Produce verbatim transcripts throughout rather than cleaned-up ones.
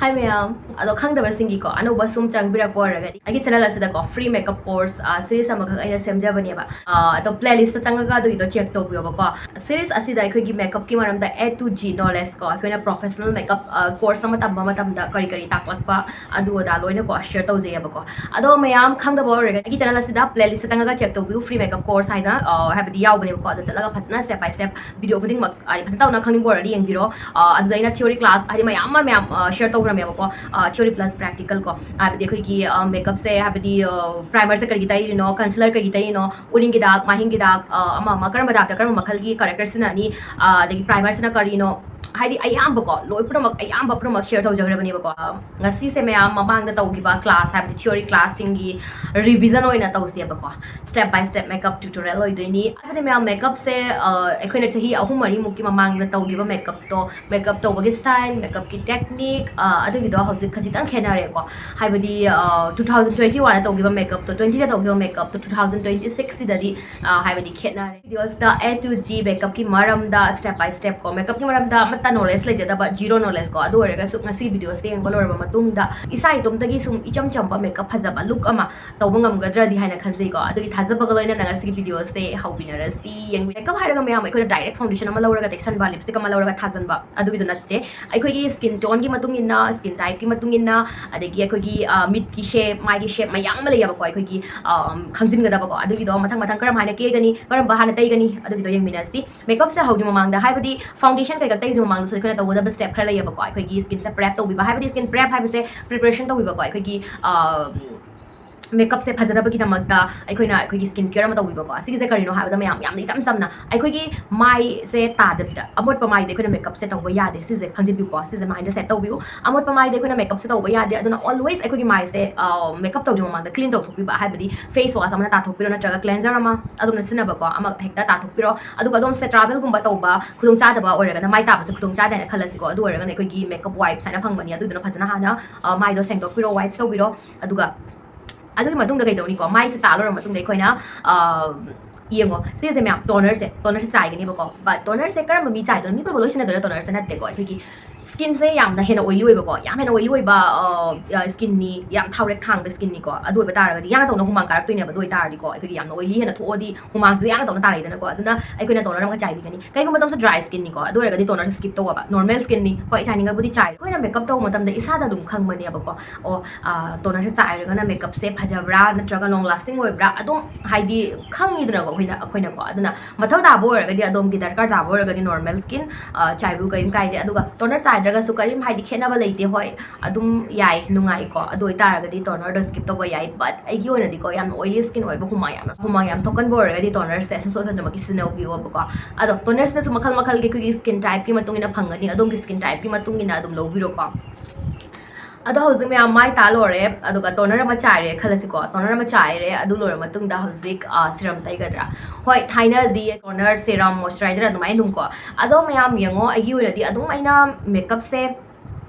Hi ꯃꯌꯥꯝ, ꯑꯗꯣ ꯈꯪꯗꯕꯁꯤꯡꯒꯤꯀꯣ, ꯑꯅꯧꯕ ꯁꯨꯝ ꯆꯪꯕꯤꯔꯛꯄ ꯑꯣꯏꯔꯒꯗꯤ ꯑꯩꯒꯤ channel ꯑꯁꯤꯗꯀꯣ free makeup course series ꯑꯃꯈꯛ ꯑꯩꯅ ꯁꯦꯝꯖꯕꯅꯦꯕꯀꯣ꯫ ꯑ, ꯑꯗꯣ playlist ꯆꯪꯉꯒ ꯑꯗꯨꯒꯤꯗꯣ check ꯇꯧꯕꯤꯌꯣꯕꯀꯣ꯫ Series ꯑꯁꯤꯗ ꯑꯩꯈꯣꯏꯒꯤ makeupꯀꯤ ꯃꯔꯝꯗ A to G knowledge ꯀꯣ, ꯑꯩꯈꯣꯏꯅ professional makeup course ꯑꯃ ꯇꯝꯕ ꯃꯇꯝꯗ ꯀꯔꯤ ꯀꯔꯤ ꯇꯥꯛꯂꯛꯄ, ꯑꯗꯨ ꯑꯗꯥ ꯂꯣꯏꯅꯀꯣ share ꯇꯧꯖꯩꯌꯦꯕꯀꯣ꯫ ꯑꯗꯣ ꯃꯌꯥꯝ ꯈꯪꯗꯕ ꯑꯣꯏꯔꯒꯗꯤ ꯑꯩꯒꯤ channel ꯑꯁꯤꯗ playlist ꯆꯪꯉꯒ check ꯇꯧꯕꯤꯌꯨ, free makeup course ꯍꯥꯏꯅ, ꯑ, ꯍꯥꯏꯕꯗꯤ ꯌꯥꯎꯕꯅꯦꯕꯀꯣ꯫ ꯑꯗꯣ ꯆꯠꯂꯒ ꯐꯖꯅ step by step video ꯈꯨꯗꯤꯡꯃꯛ, ꯍꯥꯏꯗꯤ ꯐꯖꯅ ꯇꯧꯅ ꯈꯪꯅꯤꯡꯕ ꯑꯣꯏꯔꯗꯤ ꯌꯦꯡꯕꯤꯔꯣ꯫ ꯑ, ꯑꯗꯨꯗ ꯑꯩꯅ theory class ꯍꯥꯏꯗꯤ ꯃꯌꯥꯝ ꯑꯃ ꯃꯌꯥꯝ, ꯑ, share ꯇꯧꯈ꯭ꯔꯃꯦꯕꯀꯣ꯫ ꯑ, theory plus practical ꯀꯣ, ꯍꯥꯏꯕꯗꯤ ꯑꯩꯈꯣꯏꯒꯤ, ꯑ, makeupꯁꯦ, ꯍꯥꯏꯕꯗꯤ, ꯑ, primerꯁꯦ ꯀꯔꯤꯒꯤ ꯇꯩꯔꯤꯅꯣ, concealer ꯀꯔꯤꯒꯤ ꯇꯩꯔꯤꯅꯣ, ꯎꯔꯤꯡꯒꯤ ꯍꯤꯗꯥꯛ, ꯃꯥꯏꯍꯤꯡꯒꯤ ꯍꯤꯗꯥꯛ, ꯑ, ꯑꯃ ꯑꯃ ꯀꯔꯝꯕ ꯗꯥꯛꯇ ꯀꯔꯝꯕ ꯃꯈꯜꯒꯤ corrector ꯁꯤꯖꯤꯟꯅꯅꯤ, ꯑ, ꯑꯗꯒꯤ primerꯁꯤꯅ ꯀꯔꯤꯅꯣ, ꯍꯥꯏꯗꯤ ꯑꯌꯥꯝꯕꯀꯣ, ꯂꯣꯏ ꯄꯨꯝꯅꯃꯛ, ꯑꯌꯥꯝꯕ ꯄꯨꯝꯅꯃꯛ share ꯇꯧꯖꯈ꯭ꯔꯕꯅꯦꯕꯀꯣ꯫ ꯑ, ꯉꯁꯤꯁꯦ ꯃꯌꯥꯝ ꯃꯃꯥꯡꯗ ꯇꯧꯈꯤꯕ class, ꯍꯥꯏꯕꯗꯤ theory classꯁꯤꯡꯒꯤ revision ꯑꯣꯏꯅ ꯇꯧꯁꯦꯕꯀꯣ꯫ Step by step makeup tutorial ꯑꯣꯏꯗꯣꯏꯅꯤ꯫ ꯍꯥꯏꯕꯗꯤ ꯃꯌꯥꯝ makeupꯁꯦ, ꯑ, ꯑꯩꯈꯣꯏꯅ ꯆꯍꯤ ꯑꯍꯨꯝ ꯃꯔꯤꯃꯨꯛꯀꯤ ꯃꯃꯥꯡꯗ ꯇꯧꯈꯤꯕ makeupꯇꯣ, makeup ꯇꯧꯕꯒꯤ style, makeupꯀꯤ technique, ꯑ, ꯑꯗꯨꯒꯤꯗꯣ ꯍꯧꯖꯤꯛ ꯈꯖꯤꯛꯇꯪ ꯈꯦꯠꯅꯔꯦꯀꯣ꯫ ꯍꯥꯏꯕꯗꯤ, ꯑ, two thousand twenty oneꯗ ꯇꯧꯈꯤꯕ makeupꯇꯣ, twentyꯗ ꯇꯧꯈꯤꯕ makeupꯇꯣ two thousand twenty sixꯁꯤꯗꯗꯤ, ꯑ, ꯍꯥꯏꯕꯗꯤ ꯈꯦꯠꯅꯔꯦ꯫ Videosꯇ A to G makeupꯀꯤ ꯃꯔꯝꯗ step by step ꯀꯣ, makeupꯀꯤ ꯃꯔꯝꯗ ꯑꯃꯠꯇ knowledge ꯂꯩꯖꯗꯕ, zero knowledge ꯀꯣ, ꯑꯗꯨ ꯑꯣꯏꯔꯒꯁꯨ ꯉꯁꯤ videoꯁꯦ ꯌꯦꯡꯕ ꯂꯣꯏꯔꯕ ꯃꯇꯨꯡꯗ ꯏꯁꯥ ꯏꯇꯣꯝꯇꯒꯤ ꯁꯨꯝ ꯏꯆꯝ ꯆꯝꯕ makeup ꯐꯖꯕ look ꯑꯃ ꯇꯧꯕ ꯉꯝꯒꯗ꯭ꯔꯗꯤ ꯍꯥꯏꯅ ꯈꯟꯖꯩꯀꯣ꯫ ꯑꯗꯨꯒꯤ ꯊꯥꯖꯕꯒ ꯂꯣꯏꯅꯅ ꯉꯁꯤꯒꯤ videoꯁꯦ ꯍꯧꯃꯤꯟꯅꯔꯁꯤ꯫ ꯌꯦꯡꯕꯤ-, makeup ꯍꯥꯏꯔꯒ ꯃꯌꯥꯝ ꯑꯩꯈꯣꯏꯅ direct foundation ꯑꯃ ꯂꯧꯔꯒ ꯇꯩꯁꯟꯕ, lipstick ꯑꯃ ꯂꯧꯔꯒ ꯊꯥꯖꯟꯕ, ꯑꯗꯨꯒꯤꯗꯣ ꯅꯠꯇꯦ꯫ ꯑꯩꯈꯣꯏꯒꯤ skin toneꯒꯤ ꯃꯇꯨꯡ ꯏꯟꯅ, skin typeꯀꯤ ꯃꯇꯨꯡ ꯏꯟꯅ, ꯑꯗꯒꯤ ꯑꯩꯈꯣꯏꯒꯤ, ꯑ, ꯃꯤꯠꯀꯤ shape, ꯃꯥꯏꯒꯤ shape ꯃꯌꯥꯝ ꯑꯃ ꯂꯩꯌꯦꯕꯀꯣ꯫ ꯑꯩꯈꯣꯏꯒꯤ, ꯑ, ꯈꯪꯖꯤꯟꯒꯗꯕꯀꯣ꯫ ꯑꯗꯨꯒꯤꯗꯣ ꯃꯊꯪ ꯃꯊꯪ ꯀꯔꯝ ꯍꯥꯏꯅ ꯀꯦꯒꯅꯤ, ꯀꯔꯝꯕ ꯍꯥꯟꯅ ꯇꯩꯒꯅꯤ, ꯑꯗꯨꯒꯤꯗꯣ ꯌꯦꯡꯃꯤꯟꯅꯁꯤ꯫ Makeupꯁꯦ ꯍꯧꯗ꯭ꯔꯤ ꯃꯃꯥꯡꯗ, ꯍꯥꯏꯕꯗꯤ foundation ꯀꯩꯀꯥ ꯇꯩꯗ꯭ꯔꯤ ꯃꯃꯥꯡꯗꯁꯨ ꯑꯩꯈꯣꯏꯅ ꯇꯧꯒꯗꯕ step ꯈꯔ ꯂꯩꯌꯦꯕꯀꯣ꯫ ꯑꯩꯈꯣꯏꯒꯤ skinꯁꯦ prep ꯇꯧꯕꯤꯕ, ꯍꯥꯏꯕꯗꯤ skin prep ꯍꯥꯏꯕꯁꯦ preparation ꯇꯧꯕꯤꯕꯀꯣ꯫ ꯑꯩꯈꯣꯏꯒꯤ, ꯑ, makeupꯁꯦ ꯐꯖꯅꯕꯒꯤꯗꯃꯛꯇ ꯑꯩꯈꯣꯏꯅ ꯑꯩꯈꯣꯏꯒꯤ skin care ꯑꯃ ꯇꯧꯕꯤꯕꯀꯣ꯫ ꯁꯤꯒꯤꯁꯦ ꯀꯔꯤꯅꯣ ꯍꯥꯏꯕꯗ, ꯃꯌꯥꯝ ꯌꯥꯝꯅ ꯏꯆꯝ ꯆꯝꯅ ꯑꯩꯈꯣꯏꯒꯤ ꯃꯥꯏꯁꯦ ꯇꯥꯗꯕꯤꯗ ꯑꯃꯣꯠꯄ ꯃꯥꯏꯗ ꯑꯩꯈꯣꯏꯅ makeupꯁꯦ ꯇꯧꯕ ꯌꯥꯗꯦ꯫ ꯁꯤꯁꯦ ꯈꯪꯖꯤꯟꯕꯤꯌꯨꯀꯣ, ꯁꯤꯁꯦ mindꯗ set ꯇꯧꯕꯤꯌꯨ꯫ ꯑꯃꯣꯠꯄ ꯃꯥꯏꯗ ꯑꯩꯈꯣꯏꯅ makeupꯁꯦ ꯇꯧꯕ ꯌꯥꯗꯦ꯫ ꯑꯗꯨꯅ always ꯑꯩꯈꯣꯏꯒꯤ ꯃꯥꯏꯁꯦ, ꯑ, makeup ꯇꯧꯗ꯭ꯔꯤ ꯃꯃꯥꯡꯗ clean ꯇꯧꯊꯣꯛꯄꯤꯕ, ꯍꯥꯏꯕꯗꯤ face wash ꯑꯃꯅ ꯇꯥꯊꯣꯛꯄꯤꯔꯣ, ꯅꯠꯇ꯭ꯔꯒ cleanser ꯑꯃ ꯑꯗꯨꯝꯅ ꯁꯤꯖꯤꯟꯅꯕꯀꯣ, ꯑꯃ ꯍꯦꯛꯇ ꯇꯥꯊꯣꯛꯄꯤꯔꯣ꯫ ꯑꯗꯨꯒ ꯑꯗꯣꯝꯁꯦ travelꯒꯨꯝꯕ ꯇꯧꯕ ꯈꯨꯗꯣꯡꯆꯥꯗꯕ ꯑꯣꯏꯔꯒꯅ, ꯃꯥꯏ ꯇꯥꯕꯁꯦ ꯈꯨꯗꯣꯡꯆꯥꯗꯦ ꯍꯥꯏꯅ ꯈꯜꯂꯁꯤꯀꯣ, ꯑꯗꯨ ꯑꯣꯏꯔꯒꯅ ꯑꯩꯈꯣꯏꯒꯤ makeup wipes ꯍꯥꯏꯅ ꯐꯪꯕꯅꯤ, ꯑꯗꯨꯗꯨꯅ ꯐꯖꯅ ꯍꯥꯟꯅ, ꯑ, ꯃꯥꯏꯗꯣ ꯁꯦꯡꯗꯣꯛꯄꯤꯔꯣ, wipes ꯇꯧꯕꯤꯔꯣ꯫ ꯑꯗꯨꯒ ꯑꯗꯨꯒꯤ ꯃꯇꯨꯡꯗ ꯀꯩꯗꯧꯅꯤꯀꯣ, ꯃꯥꯏꯁꯦ ꯇꯥ ꯂꯣꯏꯔꯕ ꯃꯇꯨꯡꯗ ꯑꯩꯈꯣꯏꯅ, ꯑ, ꯌꯦꯡꯉꯣ, ꯁꯤꯁꯦ ꯃꯌꯥꯝ tonerꯁꯦ, tonerꯁꯦ ꯆꯥꯏꯒꯅꯦꯕꯀꯣ꯫ But tonerꯁꯦ ꯀꯔꯝꯕ ꯃꯤ ꯆꯥꯏꯗꯣꯏꯅꯣ? ꯃꯤ ꯄꯨꯝꯅꯃꯛ ꯂꯣꯏ ꯁꯤꯖꯤꯟꯅꯗꯣꯏꯔꯥ tonerꯁꯦ? ꯅꯠꯇꯦꯀꯣ꯫ ꯑꯩꯈꯣꯏꯒꯤ Skinꯁꯦ ꯌꯥꯝꯅ ꯍꯦꯟꯅ oily ꯑꯣꯏꯕꯀꯣ, ꯌꯥꯝ ꯍꯦꯟꯅ oily ꯑꯣꯏꯕ skinꯅꯤ, ꯌꯥꯝ ꯊꯥꯎꯔꯦꯛ ꯊꯥꯡꯕ skinꯅꯤꯀꯣ꯫ ꯑꯗꯨ ꯑꯣꯏꯕ ꯇꯥꯔꯒꯗꯤ ꯌꯥꯡꯅ ꯇꯧꯅ ꯍꯨꯃꯥꯡ ꯀꯥꯔꯛꯇꯣꯏꯅꯦꯕ꯫ ꯑꯗꯨ ꯑꯣꯏꯇꯥꯔꯗꯤꯀꯣ ꯑꯩꯈꯣꯏꯒꯤ ꯌꯥꯝꯅ oily ꯍꯦꯟꯅ ꯊꯣꯛꯑꯗꯤ ꯍꯨꯃꯥꯡꯁꯤꯁꯨ ꯌꯥꯡꯅ ꯇꯧꯅ ꯇꯥꯔꯛꯏꯗꯅꯀꯣ꯫ ꯑꯗꯨꯅ ꯑꯩꯈꯣꯏꯅ toner ꯑꯃꯒ ꯆꯥꯏꯕꯤꯒꯅꯤ꯫ ꯀꯩꯒꯨꯝꯕ ꯑꯗꯣꯝꯁꯨ dry skinꯅꯤꯀꯣ, ꯑꯗꯨ ꯑꯣꯏꯔꯒꯗꯤ tonerꯁꯦ skip ꯇꯧꯑꯣꯕ꯫ Normal skinꯅꯤ, ꯍꯣꯏ, ꯆꯥꯏꯅꯤꯡꯉꯕꯨꯗꯤ ꯆꯥꯏ꯫ ꯑꯩꯈꯣꯏꯅ makeup ꯇꯧꯕ ꯃꯇꯝꯗ ꯏꯁꯥꯗ ꯑꯗꯨꯝ ꯈꯪꯕꯅꯦꯕꯀꯣ꯫ ꯑꯣ, tonerꯁꯦ ꯆꯥꯏꯔꯒꯅ makeupꯁꯦ ꯐꯖꯕ꯭ꯔꯥ ꯅꯠꯇ꯭ꯔꯒ long lasting ꯑꯣꯏꯕ꯭ꯔꯥ ꯑꯗꯨꯝ ꯍꯥꯏꯗꯤ ꯈꯪꯉꯤꯗꯅꯀꯣ ꯑꯩꯈꯣꯏꯅ, ꯑꯩꯈꯣꯏꯅꯀꯣ꯫ ꯑꯗꯨꯅ ꯃꯊꯧ ꯇꯥꯕ ꯑꯣꯏꯔꯒꯗꯤ, ꯑꯗꯣꯝꯒꯤ ꯗꯔꯀꯥꯔ ꯇꯥꯕ ꯑꯣꯏꯔꯒꯗꯤ normal skin ꯆꯥꯏꯕꯤꯌꯨ, ꯀꯔꯤꯝ ꯀꯥꯏꯗꯦ꯫ ꯑꯗꯨꯒ toner ꯆꯥꯏꯗ꯭ꯔꯒꯁꯨ ꯀꯔꯤꯝ ꯍꯥꯏꯗꯤ ꯈꯦꯠꯅꯕ ꯂꯩꯇꯦ꯫ ꯍꯣꯏ, ꯑꯗꯨꯝ ꯌꯥꯏ, ꯅꯨꯡꯉꯥꯏꯀꯣ꯫ ꯑꯗꯨ ꯑꯣꯏꯇꯥꯔꯒꯗꯤ tonerꯗꯣ skip ꯇꯧꯕ ꯌꯥꯏ꯫ But ꯑꯩꯒꯤ ꯑꯣꯏꯅꯗꯤꯀꯣ ꯌꯥꯝꯅ oily skin ꯑꯣꯏꯕ, ꯍꯨꯃꯥꯡ ꯌꯥꯝꯅ, ꯍꯨꯃꯥꯡ ꯌꯥꯝ ꯊꯣꯛꯀꯟꯕ ꯑꯣꯏꯔꯒꯗꯤ tonerꯁꯦ ꯁꯨꯡꯁꯣꯏ ꯁꯣꯏꯗꯅꯃꯛꯀꯤ ꯁꯤꯖꯤꯟꯅꯕꯤꯌꯣꯕꯀꯣ꯫ ꯑꯗꯣ tonerꯁꯤꯅꯁꯨ ꯃꯈꯜ ꯃꯈꯜꯒꯤ ꯑꯩꯈꯣꯏꯒꯤ skin typeꯀꯤ ꯃꯇꯨꯡ ꯏꯟꯅ ꯐꯪꯒꯅꯤ, ꯑꯗꯣꯝꯒꯤ skin typeꯀꯤ ꯃꯇꯨꯡ ꯏꯟꯅ ꯑꯗꯨꯝ ꯂꯧꯕꯤꯔꯣꯀꯣ꯫ ꯑꯗꯣ ꯍꯧꯖꯤꯛ ꯃꯌꯥꯝ ꯃꯥꯏ ꯇꯥ ꯂꯣꯏꯔꯦ, ꯑꯗꯨꯒ toner ꯑꯃ ꯆꯥꯏꯔꯦ ꯈꯜꯂꯁꯤꯀꯣ꯫ Toner ꯑꯃ ꯆꯥꯏꯔꯦ, ꯑꯗꯨ ꯂꯣꯏꯔ ꯃꯇꯨꯡꯗ ꯍꯧꯖꯤꯛ serum ꯇꯩꯒꯗ꯭ꯔꯥ? ꯍꯣꯏ, ꯊꯥꯏꯅꯗꯤ toner, serum, moisturizer ꯑꯗꯨꯃꯥꯏꯅ ꯑꯗꯨꯝ ꯀꯣ꯫ ꯑꯗꯣ ꯃꯌꯥꯝ ꯌꯦꯡꯉꯣ, ꯑꯩꯒꯤ ꯑꯣꯏꯅꯗꯤ ꯑꯗꯨꯝ ꯑꯩꯅ makeupꯁꯦ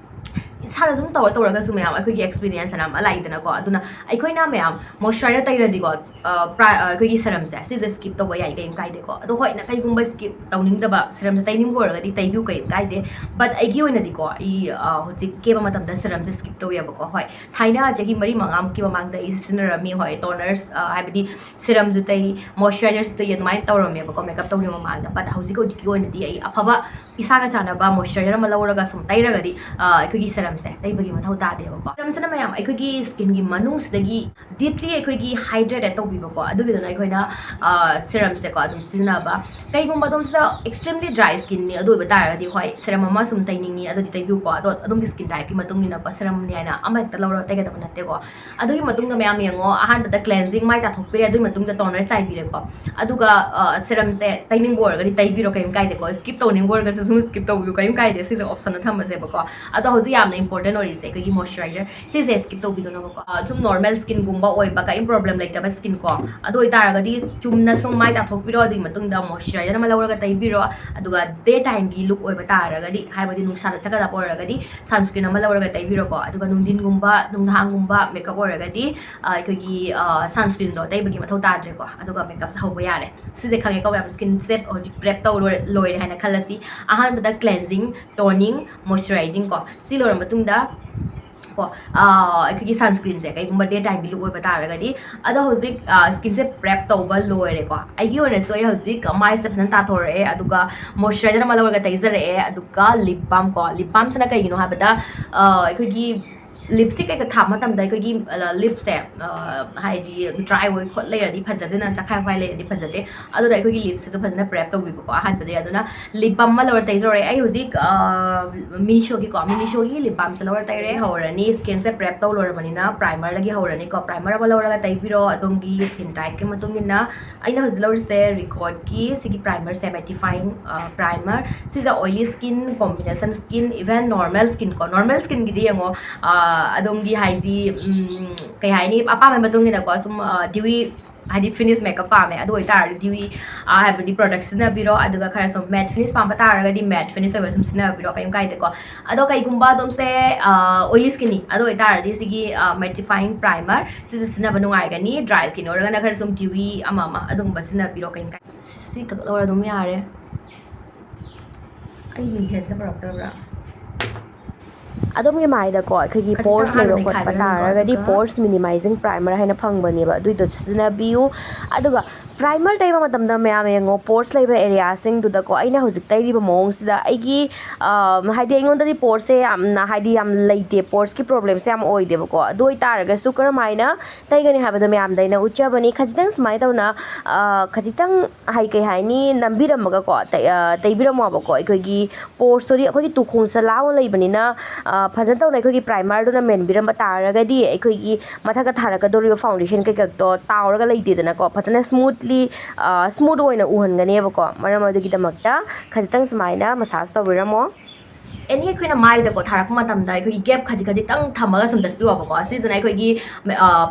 ꯏꯁꯥꯗ ꯁꯨꯝ ꯇꯧꯔ ꯇꯧꯔꯒꯁꯨ ꯃꯌꯥꯝ ꯑꯩꯈꯣꯏꯒꯤ experience ꯑꯅ ꯑꯃ ꯂꯥꯛꯏꯗꯅꯀꯣ꯫ ꯑꯗꯨꯅ ꯑꯩꯈꯣꯏꯅ ꯃꯌꯥꯝ moisturizer ꯇꯩꯔꯗꯤꯀꯣ, ꯑꯩꯈꯣꯏꯒꯤ serumꯁꯦ ꯁꯤꯁꯦ skip ꯇꯧꯕ ꯌꯥꯏ, ꯀꯩꯝ ꯀꯥꯏꯗꯦꯀꯣ꯫ ꯑꯗꯣ ꯍꯣꯏ, ꯅ ꯀꯩꯒꯨꯝꯕ skip ꯇꯧꯅꯤꯡꯗꯕ, serumꯁꯦ ꯇꯩꯅꯤꯡꯕ ꯑꯣꯏꯔꯒꯗꯤ ꯇꯩꯕꯤꯌꯨ, ꯀꯩꯝ ꯀꯥꯏꯗꯦ꯫ But ꯑꯩꯒꯤ ꯑꯣꯏꯅꯗꯤꯀꯣ, ꯑꯩ ꯍꯧꯖꯤꯛ ꯀꯦꯕ ꯃꯇꯝꯗ serumꯁꯦ skip ꯇꯧꯋꯦꯕꯀꯣ꯫ ꯍꯣꯏ, ꯊꯥꯏꯅ ꯆꯍꯤ ꯃꯔꯤ ꯃꯉꯥꯃꯨꯛꯀꯤ ꯃꯃꯥꯡꯗ ꯑꯩ ꯁꯤꯖꯤꯟꯅꯔꯝꯃꯤ꯫ ꯍꯣꯏ, toners, ꯍꯥꯏꯕꯗꯤ serumꯁꯨ ꯇꯩ, moisturizerꯁꯨ ꯇꯩ, ꯑꯗꯨꯃꯥꯏꯅ ꯇꯧꯔꯝꯃꯦꯕꯀꯣ makeup ꯇꯧꯗ꯭ꯔꯤꯉꯩ ꯃꯃꯥꯡꯗ꯫ But ꯍꯧꯖꯤꯛ ꯍꯧꯖꯤꯛꯀꯤ ꯑꯣꯏꯅꯗꯤ ꯑꯩ ꯑꯐꯕ ꯏꯁꯥꯒ ꯆꯥꯟꯅꯕ moisturizer ꯑꯃ ꯂꯧꯔꯒ ꯁꯨꯝ ꯇꯩꯔꯒꯗꯤ ꯑꯩꯈꯣꯏꯒꯤ serumꯁꯦ ꯇꯩꯕꯒꯤ ꯃꯊꯧ ꯇꯥꯗꯦꯕꯀꯣ꯫ Serumꯁꯤꯅ ꯃꯌꯥꯝ ꯑꯩꯈꯣꯏꯒꯤ skinꯒꯤ ꯃꯅꯨꯡꯁꯤꯗꯒꯤ deeply ꯑꯩꯈꯣꯏꯒꯤ hydrated ꯇꯧꯕꯤꯕꯀꯣ꯫ ꯑꯗꯨꯒꯤꯗꯨꯅ ꯑꯩꯈꯣꯏꯅ serumꯁꯦꯀꯣ ꯑꯗꯨꯝ ꯁꯤꯖꯤꯟꯅꯕ꯫ ꯀꯩꯒꯨꯝꯕ ꯑꯗꯣꯝꯁꯤꯗ extremely dry skinꯅꯤ, ꯑꯗꯨ ꯑꯣꯏꯕ ꯇꯥꯔꯒꯗꯤ ꯍꯣꯏ, serum ꯑꯃ ꯁꯨꯝ ꯇꯩꯅꯤꯡꯉꯤ, ꯑꯗꯨꯗꯤ ꯇꯩꯕꯤꯌꯨꯀꯣ꯫ ꯑꯗꯣ ꯑꯗꯣꯝꯒꯤ skin typeꯀꯤ ꯃꯇꯨꯡ ꯏꯟꯅꯀꯣ serumꯅꯤ ꯍꯥꯏꯅ ꯑꯃꯍꯦꯛꯇ ꯂꯧꯔꯒ ꯇꯩꯒꯗꯕ ꯅꯠꯇꯦꯀꯣ꯫ ꯑꯗꯨꯒꯤ ꯃꯇꯨꯡꯗ ꯃꯌꯥꯝ ꯌꯦꯡꯉꯣ, ꯑꯍꯥꯟꯕꯗ cleansing, ꯃꯥꯏ ꯇꯥꯊꯣꯛꯄꯤꯔꯦ, ꯑꯗꯨꯒꯤ ꯃꯇꯨꯡꯗ toner ꯆꯥꯏꯕꯤꯔꯦꯀꯣ꯫ ꯑꯗꯨꯒ serumꯁꯦ ꯇꯩꯅꯤꯡꯕ ꯑꯣꯏꯔꯒꯗꯤ ꯇꯩꯕꯤꯔꯣ, ꯀꯩꯝ ꯀꯥꯏꯗꯦꯀꯣ꯫ Skip ꯇꯧꯅꯤꯡꯕ ꯑꯣꯏꯔꯒꯁꯨ ꯁꯨꯝ skip ꯇꯧꯕꯤꯌꯨ, ꯀꯩꯝ ꯀꯥꯏꯗꯦ꯫ ꯁꯤꯁꯦ optionꯗ ꯊꯝꯃꯁꯦꯕꯀꯣ꯫ ꯑꯗꯣ ꯍꯧꯖꯤꯛ ꯌꯥꯝꯅ important ꯑꯣꯏꯔꯤꯁꯦ ꯑꯩꯈꯣꯏꯒꯤ moisturizer, ꯁꯤꯁꯦ skip ꯇꯧꯕꯤꯒꯅꯣꯕꯀꯣ꯫ ꯁꯨꯝ normal skinꯒꯨꯝꯕ ꯑꯣꯏꯕ, ꯀꯔꯤꯝ problem ꯂꯩꯇꯕ skin ꯀꯣ꯫ ꯑꯗꯨ ꯑꯣꯏꯇꯥꯔꯒꯗꯤ ꯆꯨꯝꯅ ꯁꯨꯝ ꯃꯥꯏ ꯇꯥꯊꯣꯛꯄꯤꯔꯣ, ꯑꯗꯨꯒꯤ ꯃꯇꯨꯡꯗ moisturizer ꯑꯃ ꯂꯧꯔꯒ ꯇꯩꯕꯤꯔꯣ꯫ ꯑꯗꯨꯒ day time ꯒꯤ look ꯑꯣꯏꯕ ꯇꯥꯔꯒꯗꯤ, ꯍꯥꯏꯕꯗꯤ ꯅꯨꯡꯁꯥꯗ ꯆꯠꯀꯗꯕ ꯑꯣꯏꯔꯒꯗꯤ, sunscreen ꯑꯃ ꯂꯧꯔꯒ ꯇꯩꯕꯤꯔꯣꯀꯣ꯫ ꯑꯗꯨꯒ ꯅꯨꯡꯊꯤꯟꯒꯨꯝꯕ, ꯅꯨꯡꯗꯥꯡꯒꯨꯝꯕ makeup ꯑꯣꯏꯔꯒꯗꯤ, ꯑ, ꯑꯩꯈꯣꯏꯒꯤ, ꯑ, sunscreen ꯗꯣ ꯇꯩꯕꯒꯤ ꯃꯊꯧ ꯇꯥꯗ꯭ꯔꯦꯀꯣ꯫ ꯑꯗꯨꯒ makeup ꯁꯦ ꯍꯧꯕ ꯌꯥꯔꯦ꯫ ꯁꯤꯁꯦ ꯈꯪꯉꯦꯀꯣ ꯃꯌꯥꯝ, skin ꯁꯦ ꯍꯧꯖꯤꯛ prep ꯇꯧ ꯂꯣꯏꯔꯦ, ꯂꯣꯏꯔꯦ ꯍꯥꯏꯅ ꯈꯜꯂꯁꯤ꯫ ꯑꯍꯥꯟꯕꯗ cleansing, toning, moisturizing ꯀꯣ꯫ ꯁꯤ ꯂꯣꯏꯔ ꯃꯇꯨꯡꯗ ꯀꯣ, ꯑ, ꯑꯩꯈꯣꯏꯒꯤ sunscreen ꯁꯦ ꯀꯩꯒꯨꯝꯕ day time ꯒꯤ look ꯑꯣꯏꯕ ꯇꯥꯔꯒꯗꯤ꯫ ꯑꯗꯣ ꯍꯧꯖꯤꯛ, ꯑ, skin ꯁꯦ prep ꯇꯧꯕ ꯂꯣꯏꯔꯦꯀꯣ꯫ ꯑꯩꯒꯤ ꯑꯣꯏꯅꯁꯨ ꯑꯩ ꯍꯧꯖꯤꯛ ꯃꯥꯏꯁꯦ ꯐꯖꯅ ꯇꯥꯊꯣꯔꯛꯑꯦ, ꯑꯗꯨꯒ moisturizer ꯑꯃ ꯂꯧꯔꯒ ꯇꯩꯖꯔꯛꯑꯦ, ꯑꯗꯨꯒ lip balm ꯀꯣ꯫ Lip balm ꯁꯤꯅ ꯀꯩꯒꯤꯅꯣ ꯍꯥꯏꯕꯗ, ꯑ, ꯑꯩꯈꯣꯏꯒꯤ lipstick ꯀꯩꯀꯥ ꯊꯥꯕ ꯃꯇꯝꯗ ꯑꯩꯈꯣꯏꯒꯤ, ꯑ, lip ꯁꯦ, ꯑ, ꯍꯥꯏꯗꯤ dry ꯑꯣꯏ ꯈꯣꯠ ꯂꯩꯔꯗꯤ ꯐꯖꯗꯦꯅ, ꯆꯈꯥꯏ ꯈꯣꯏ ꯂꯩꯔꯗꯤ ꯐꯖꯗꯦ꯫ ꯑꯗꯨꯅ ꯑꯩꯈꯣꯏꯒꯤ lip ꯁꯤꯁꯨ ꯐꯖꯅ prep ꯇꯧꯕꯤꯕꯀꯣ ꯑꯍꯥꯟꯕꯗꯒꯤ꯫ ꯑꯗꯨꯅ lip balm ꯑꯃ ꯂꯧꯔ ꯇꯩꯖꯧꯔꯦ꯫ ꯑꯩ ꯍꯧꯖꯤꯛ, ꯑ, Meesho ꯒꯤꯀꯣ, Meesho ꯒꯤ lip balm ꯁꯦ ꯂꯧꯔ ꯇꯩꯔꯦ꯫ ꯍꯧꯔꯅꯤ, skin ꯁꯦ prep ꯇꯧ ꯂꯣꯏꯔꯕꯅꯤꯅ primer ꯗꯒꯤ ꯍꯧꯔꯅꯤꯀꯣ꯫ Primer ꯑꯃ ꯂꯧꯔꯒ ꯇꯩꯕꯤꯔꯣ ꯑꯗꯣꯝꯒꯤ skin type ꯀꯤ ꯃꯇꯨꯡ ꯏꯟꯅ꯫ ꯑꯩꯅ ꯍꯧꯖꯤꯛ ꯂꯧꯔꯤꯁꯦ Record ꯀꯤ ꯁꯤꯒꯤ primer ꯁꯦ, mattifying, ꯑ, primer꯫ ꯁꯤꯁꯦ oily skin, combination skin, even normal skin ꯀꯣ꯫ Normal skin ꯒꯤꯗꯤ ꯌꯦꯡꯉꯣ, ꯑ, ꯑꯗꯣꯝꯒꯤ ꯍꯥꯏꯗꯤ, ꯎꯝ, ꯀꯩ ꯍꯥꯏꯅꯤ, ꯑꯄꯥꯝꯕꯒꯤ ꯃꯇꯨꯡ ꯏꯟꯅꯀꯣ꯫ ꯁꯨꯝ, ꯑ, dewy ꯍꯥꯏꯗꯤ finish makeup ꯄꯥꯝꯃꯦ, ꯑꯗꯨ ꯑꯣꯏꯇꯥꯔꯗꯤ dewy, ꯑ, ꯍꯥꯏꯕꯗꯤ product ꯁꯤꯖꯤꯟꯅꯕꯤꯔꯣ꯫ ꯑꯗꯨꯒ ꯈꯔ ꯁꯨꯝ matte finish ꯄꯥꯝꯕ ꯇꯥꯔꯒꯗꯤ matte finish ꯑꯣꯏꯕ ꯁꯨꯝ ꯁꯤꯖꯤꯟꯅꯕꯤꯔꯣ, ꯀꯩꯝ ꯀꯥꯏꯗꯦꯀꯣ꯫ ꯑꯗꯣ ꯀꯩꯒꯨꯝꯕ ꯑꯗꯣꯝꯁꯦ, ꯑ, oily skin ꯅꯤ, ꯑꯗꯨ ꯑꯣꯏꯇꯥꯔꯗꯤ ꯁꯤꯒꯤ, ꯑ, mattifying primer ꯁꯤꯁꯦ ꯁꯤꯖꯤꯟꯅꯕ ꯅꯨꯡꯉꯥꯏꯒꯅꯤ꯫ Dry skin ꯑꯣꯏꯔꯒꯅ ꯈꯔ ꯁꯨꯝ dewy ꯑꯃ ꯑꯃ ꯑꯗꯨꯒꯨꯝꯕ ꯁꯤꯖꯤꯟꯅꯕꯤꯔꯣ, ꯀꯩꯝ ꯀꯥꯏꯗꯦ꯫ ꯁꯤ ꯈꯛ ꯂꯧꯔ ꯑꯗꯨꯝ ꯌꯥꯔꯦ꯫ ꯑꯩ ꯃꯤꯡꯁꯦꯟꯁꯦ ꯄꯨꯔꯛꯇꯕ꯭ꯔꯥ? ꯑꯗꯣꯝꯒꯤ ꯃꯥꯏꯗꯀꯣ ꯑꯩꯈꯣꯏꯒꯤ ꯈꯖꯤꯛꯇꯪ pores ꯍꯥꯟꯅ ꯂꯩꯕ ꯈꯣꯠꯄ ꯅꯩꯈꯥꯏꯕꯤꯔꯅꯤꯀꯣ, ꯇꯥꯔꯒꯗꯤ ꯑꯗꯨꯒ pores minimizing primer ꯍꯥꯏꯅ ꯐꯪꯕꯅꯦꯕ, ꯑꯗꯨꯏꯗꯣ ꯁꯤꯖꯤꯟꯅꯕꯤꯌꯨ꯫ ꯑꯗꯨꯒ primer ꯇꯩꯕ ꯃꯇꯝꯗ ꯃꯌꯥꯝ ꯌꯦꯡꯉꯣ, pores ꯂꯩꯕ area ꯁꯤꯡꯗꯨꯗꯀꯣ꯫ ꯑꯩꯅ ꯍꯧꯖꯤꯛ ꯇꯩꯔꯤꯕ ꯃꯑꯣꯡꯁꯤꯗ ꯑꯩꯒꯤ, ꯑ, ꯍꯥꯏꯗꯤ ꯑꯩꯉꯣꯟꯗꯗꯤ pores ꯁꯦ ꯌꯥꯝꯅ, ꯍꯥꯏꯗꯤ ꯌꯥꯝ ꯂꯩꯇꯦ, pores ꯀꯤ problem ꯁꯦ ꯌꯥꯝ ꯑꯣꯏꯗꯦꯕꯀꯣ꯫ ꯑꯗꯨ ꯑꯣꯏꯇꯥꯔꯒꯁꯨ ꯀꯔꯝꯍꯥꯏꯅ ꯇꯩꯒꯅꯤ ꯍꯥꯏꯕꯗꯣ ꯃꯌꯥꯝꯗ ꯑꯩꯅ ꯎꯠꯆꯕꯅꯤ꯫ ꯈꯖꯤꯛꯇꯪ ꯁꯨꯃꯥꯏꯅ ꯇꯧꯅ, ꯑ, ꯈꯖꯤꯛꯇꯪ ꯍꯥꯏ-, ꯀꯩ ꯍꯥꯏꯅꯤ, ꯅꯝꯕꯤꯔꯝꯃꯒꯀꯣ, ꯇꯩ-, ꯑ, ꯇꯩꯕꯤꯔꯝꯃꯣꯕꯀꯣ꯫ ꯑꯩꯈꯣꯏꯒꯤ pores ꯇꯨꯗꯤ ꯑꯩꯈꯣꯏꯒꯤ ꯇꯨꯈꯣꯡ ꯆꯂꯥꯎꯅ ꯂꯩꯕꯅꯤꯅ, ꯑ, ꯐꯖꯅ ꯇꯧꯅ ꯑꯩꯈꯣꯏꯒꯤ primer ꯗꯨꯅ ꯃꯦꯟꯕꯤꯔꯝꯕ ꯇꯥꯔꯒꯗꯤ ꯑꯩꯈꯣꯏꯒꯤ ꯃꯊꯛꯇ ꯊꯥꯔꯛꯀꯗꯧꯔꯤꯕ foundation ꯀꯩꯀꯛꯇꯣ ꯇꯥꯎꯔꯒ ꯂꯩꯇꯦꯗꯅꯀꯣ, ꯐꯖꯅ smoothly, ꯑ, smooth ꯑꯣꯏꯅ ꯎꯍꯟꯒꯅꯦꯕꯀꯣ꯫ ꯃꯔꯝ ꯑꯗꯨꯒꯤꯗꯃꯛꯇ ꯈꯖꯤꯛꯇꯪ ꯁꯨꯃꯥꯏꯅ massage ꯇꯧꯕꯤꯔꯝꯃꯣ꯫ ꯑꯦꯅꯤ ꯑꯩꯈꯣꯏꯅ ꯃꯥꯏꯗꯀꯣ ꯊꯥꯔꯛꯄ ꯃꯇꯝꯗ ꯑꯩꯈꯣꯏꯒꯤ ꯒꯦꯞ ꯈꯖꯤꯛ ꯈꯖꯤꯛꯇꯪ ꯊꯝꯃꯒ ꯁꯨꯝꯖꯟꯕꯤꯌꯣꯕꯀꯣ꯫ ꯁꯤꯁꯤꯅ ꯑꯩꯈꯣꯏꯒꯤ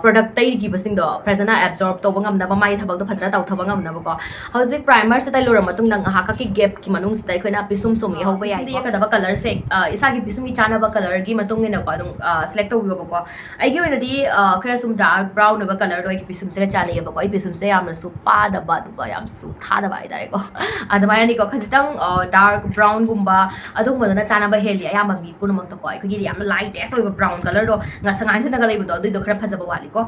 product ꯇꯩꯈꯤꯕꯁꯤꯡꯗꯣ ꯐꯖꯅ absorb ꯇꯧꯕ ꯉꯝꯅꯕ, ꯃꯥꯏ ꯊꯕꯛꯇꯣ ꯐꯖꯅ ꯇꯧꯊꯕ ꯉꯝꯅꯕꯀꯣ꯫ ꯍꯧꯖꯤꯛ primerꯁꯦ ꯇꯩꯔꯨꯔ ꯃꯇꯨꯡꯗ ꯉꯥꯏꯍꯥꯛꯀꯤ gapꯀꯤ ꯃꯅꯨꯡꯁꯤꯗ ꯑꯩꯈꯣꯏꯅ ꯄꯤꯁꯨꯝ ꯁꯨꯝ ꯌꯦꯛꯍꯧꯕ ꯌꯥꯏꯀꯣ꯫ ꯌꯦꯛꯀꯗꯕ colorꯁꯦ, ꯑ, ꯏꯁꯥꯒꯤ ꯄꯤꯁꯨꯝꯒꯤ ꯆꯥꯅꯕ colorꯒꯤ ꯃꯇꯨꯡ ꯏꯟꯅꯀꯣ ꯑꯗꯨꯝ, ꯑ, select ꯇꯧꯕꯤꯌꯣꯕꯀꯣ꯫ ꯑꯩꯒꯤ ꯑꯣꯏꯅꯗꯤ, ꯑ, ꯈꯔ ꯁꯨꯝ dark brown ꯑꯣꯏꯕ colorꯗꯣ ꯑꯩꯒꯤ ꯄꯤꯁꯨꯝꯁꯤꯒ ꯆꯥꯟꯅꯩꯌꯦꯕꯀꯣ꯫ ꯑꯩ ꯄꯤꯁꯨꯝꯁꯦ ꯌꯥꯝꯅꯁꯨ ꯄꯥꯗꯕ, ꯑꯗꯨꯒ ꯌꯥꯝꯁꯨ ꯊꯥꯗꯕ ꯍꯥꯏꯇꯥꯔꯦꯀꯣ꯫ ꯑꯗꯨꯃꯥꯏꯅꯅꯤꯀꯣ, ꯈꯖꯤꯛꯇꯪ, ꯑ, dark brownꯒꯨꯝꯕ ꯑꯗꯨꯒꯨꯝꯕꯗꯅ ꯆꯥꯅꯕ ꯍꯦꯜꯂꯤ ꯑꯌꯥꯝꯕ ꯃꯤ ꯄꯨꯝꯅꯃꯛꯇꯀꯣ꯫ ꯑꯩꯈꯣꯏꯒꯤ ꯌꯥꯝꯅ light ash ꯑꯣꯏꯕ brown colorꯗꯣ, ꯉꯁꯪ ꯉꯥꯡꯁꯤꯟꯅꯒ ꯂꯩꯕꯗꯣ, ꯑꯗꯨꯏꯗꯣ ꯈꯔ ꯐꯖꯕ ꯋꯥꯠꯂꯤꯀꯣ꯫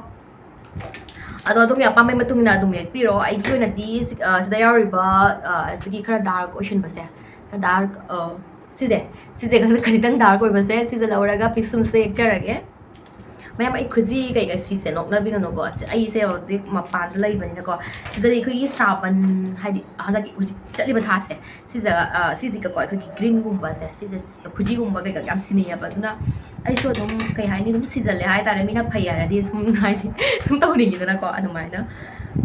ꯑꯗꯣ ꯑꯗꯨꯝ ꯑꯄꯥꯝꯕꯩ ꯃꯇꯨꯡ ꯏꯟꯅ ꯑꯗꯨꯝ ꯌꯦꯛꯄꯤꯔꯣ꯫ ꯑꯩꯒꯤ ꯑꯣꯏꯅꯗꯤ ꯁꯤ-, ꯑ, ꯁꯤꯗ ꯌꯥꯎꯔꯤꯕ, ꯑ, ꯁꯤꯒꯤ ꯈꯔ dark ꯑꯣꯏꯁꯤꯟꯕꯁꯦ, ꯈꯔ dark, ꯑ, ꯁꯤꯁꯦ, ꯁꯤꯁꯦ ꯈꯖꯤꯛꯇꯪ dark ꯑꯣꯏꯕꯁꯦ, ꯁꯤꯁꯦ ꯂꯧꯔꯒ ꯄꯤꯁꯨꯝꯁꯦ ꯌꯦꯛꯆꯔꯒꯦ꯫ ꯃꯌꯥꯝ, ꯑꯩ ꯈꯨꯖꯤ ꯀꯩꯀꯥ ꯁꯤꯁꯦ ꯅꯣꯛꯅꯕꯤꯒꯅꯨꯀꯣ꯫ ꯑꯁ, ꯑꯩꯁꯦ ꯍꯧꯖꯤꯛ ꯃꯄꯥꯟꯗ ꯂꯩꯕꯅꯤꯅꯀꯣ, ꯁꯤꯗꯗꯤ ꯑꯩꯈꯣꯏꯒꯤ ꯁ꯭ꯔꯥꯕꯟ, ꯍꯥꯏꯗꯤ ꯍꯟꯗꯛꯀꯤ ꯍꯧꯖꯤꯛ ꯆꯠꯂꯤꯕ ꯊꯥꯁꯦ, ꯁꯤꯁꯦ, ꯑ, ꯁꯤꯁꯤꯒꯀꯣ ꯑꯩꯈꯣꯏꯒꯤ greenꯒꯨꯝꯕꯁꯦ, ꯁꯤꯁꯦ ꯈꯨꯖꯤꯒꯨꯝꯕ ꯀꯩꯀꯥ ꯌꯥꯝ ꯁꯤꯅꯤꯡꯉꯦꯕ꯫ ꯑꯗꯨꯅ ꯑꯩꯁꯨ ꯑꯗꯨꯝ, ꯀꯩ ꯍꯥꯏꯅꯤ, ꯑꯗꯨꯝ ꯁꯤꯖꯜꯂꯦ ꯍꯥꯏꯇꯥꯔꯦ꯫ ꯃꯤꯅ ꯐꯩ ꯍꯥꯏꯔꯗꯤ ꯁꯨꯝ ꯍꯥꯏꯗꯤ ꯁꯨꯝ ꯇꯧꯅꯤꯡꯉꯤꯗꯅꯀꯣ, ꯑꯗꯨꯃꯥꯏꯅ꯫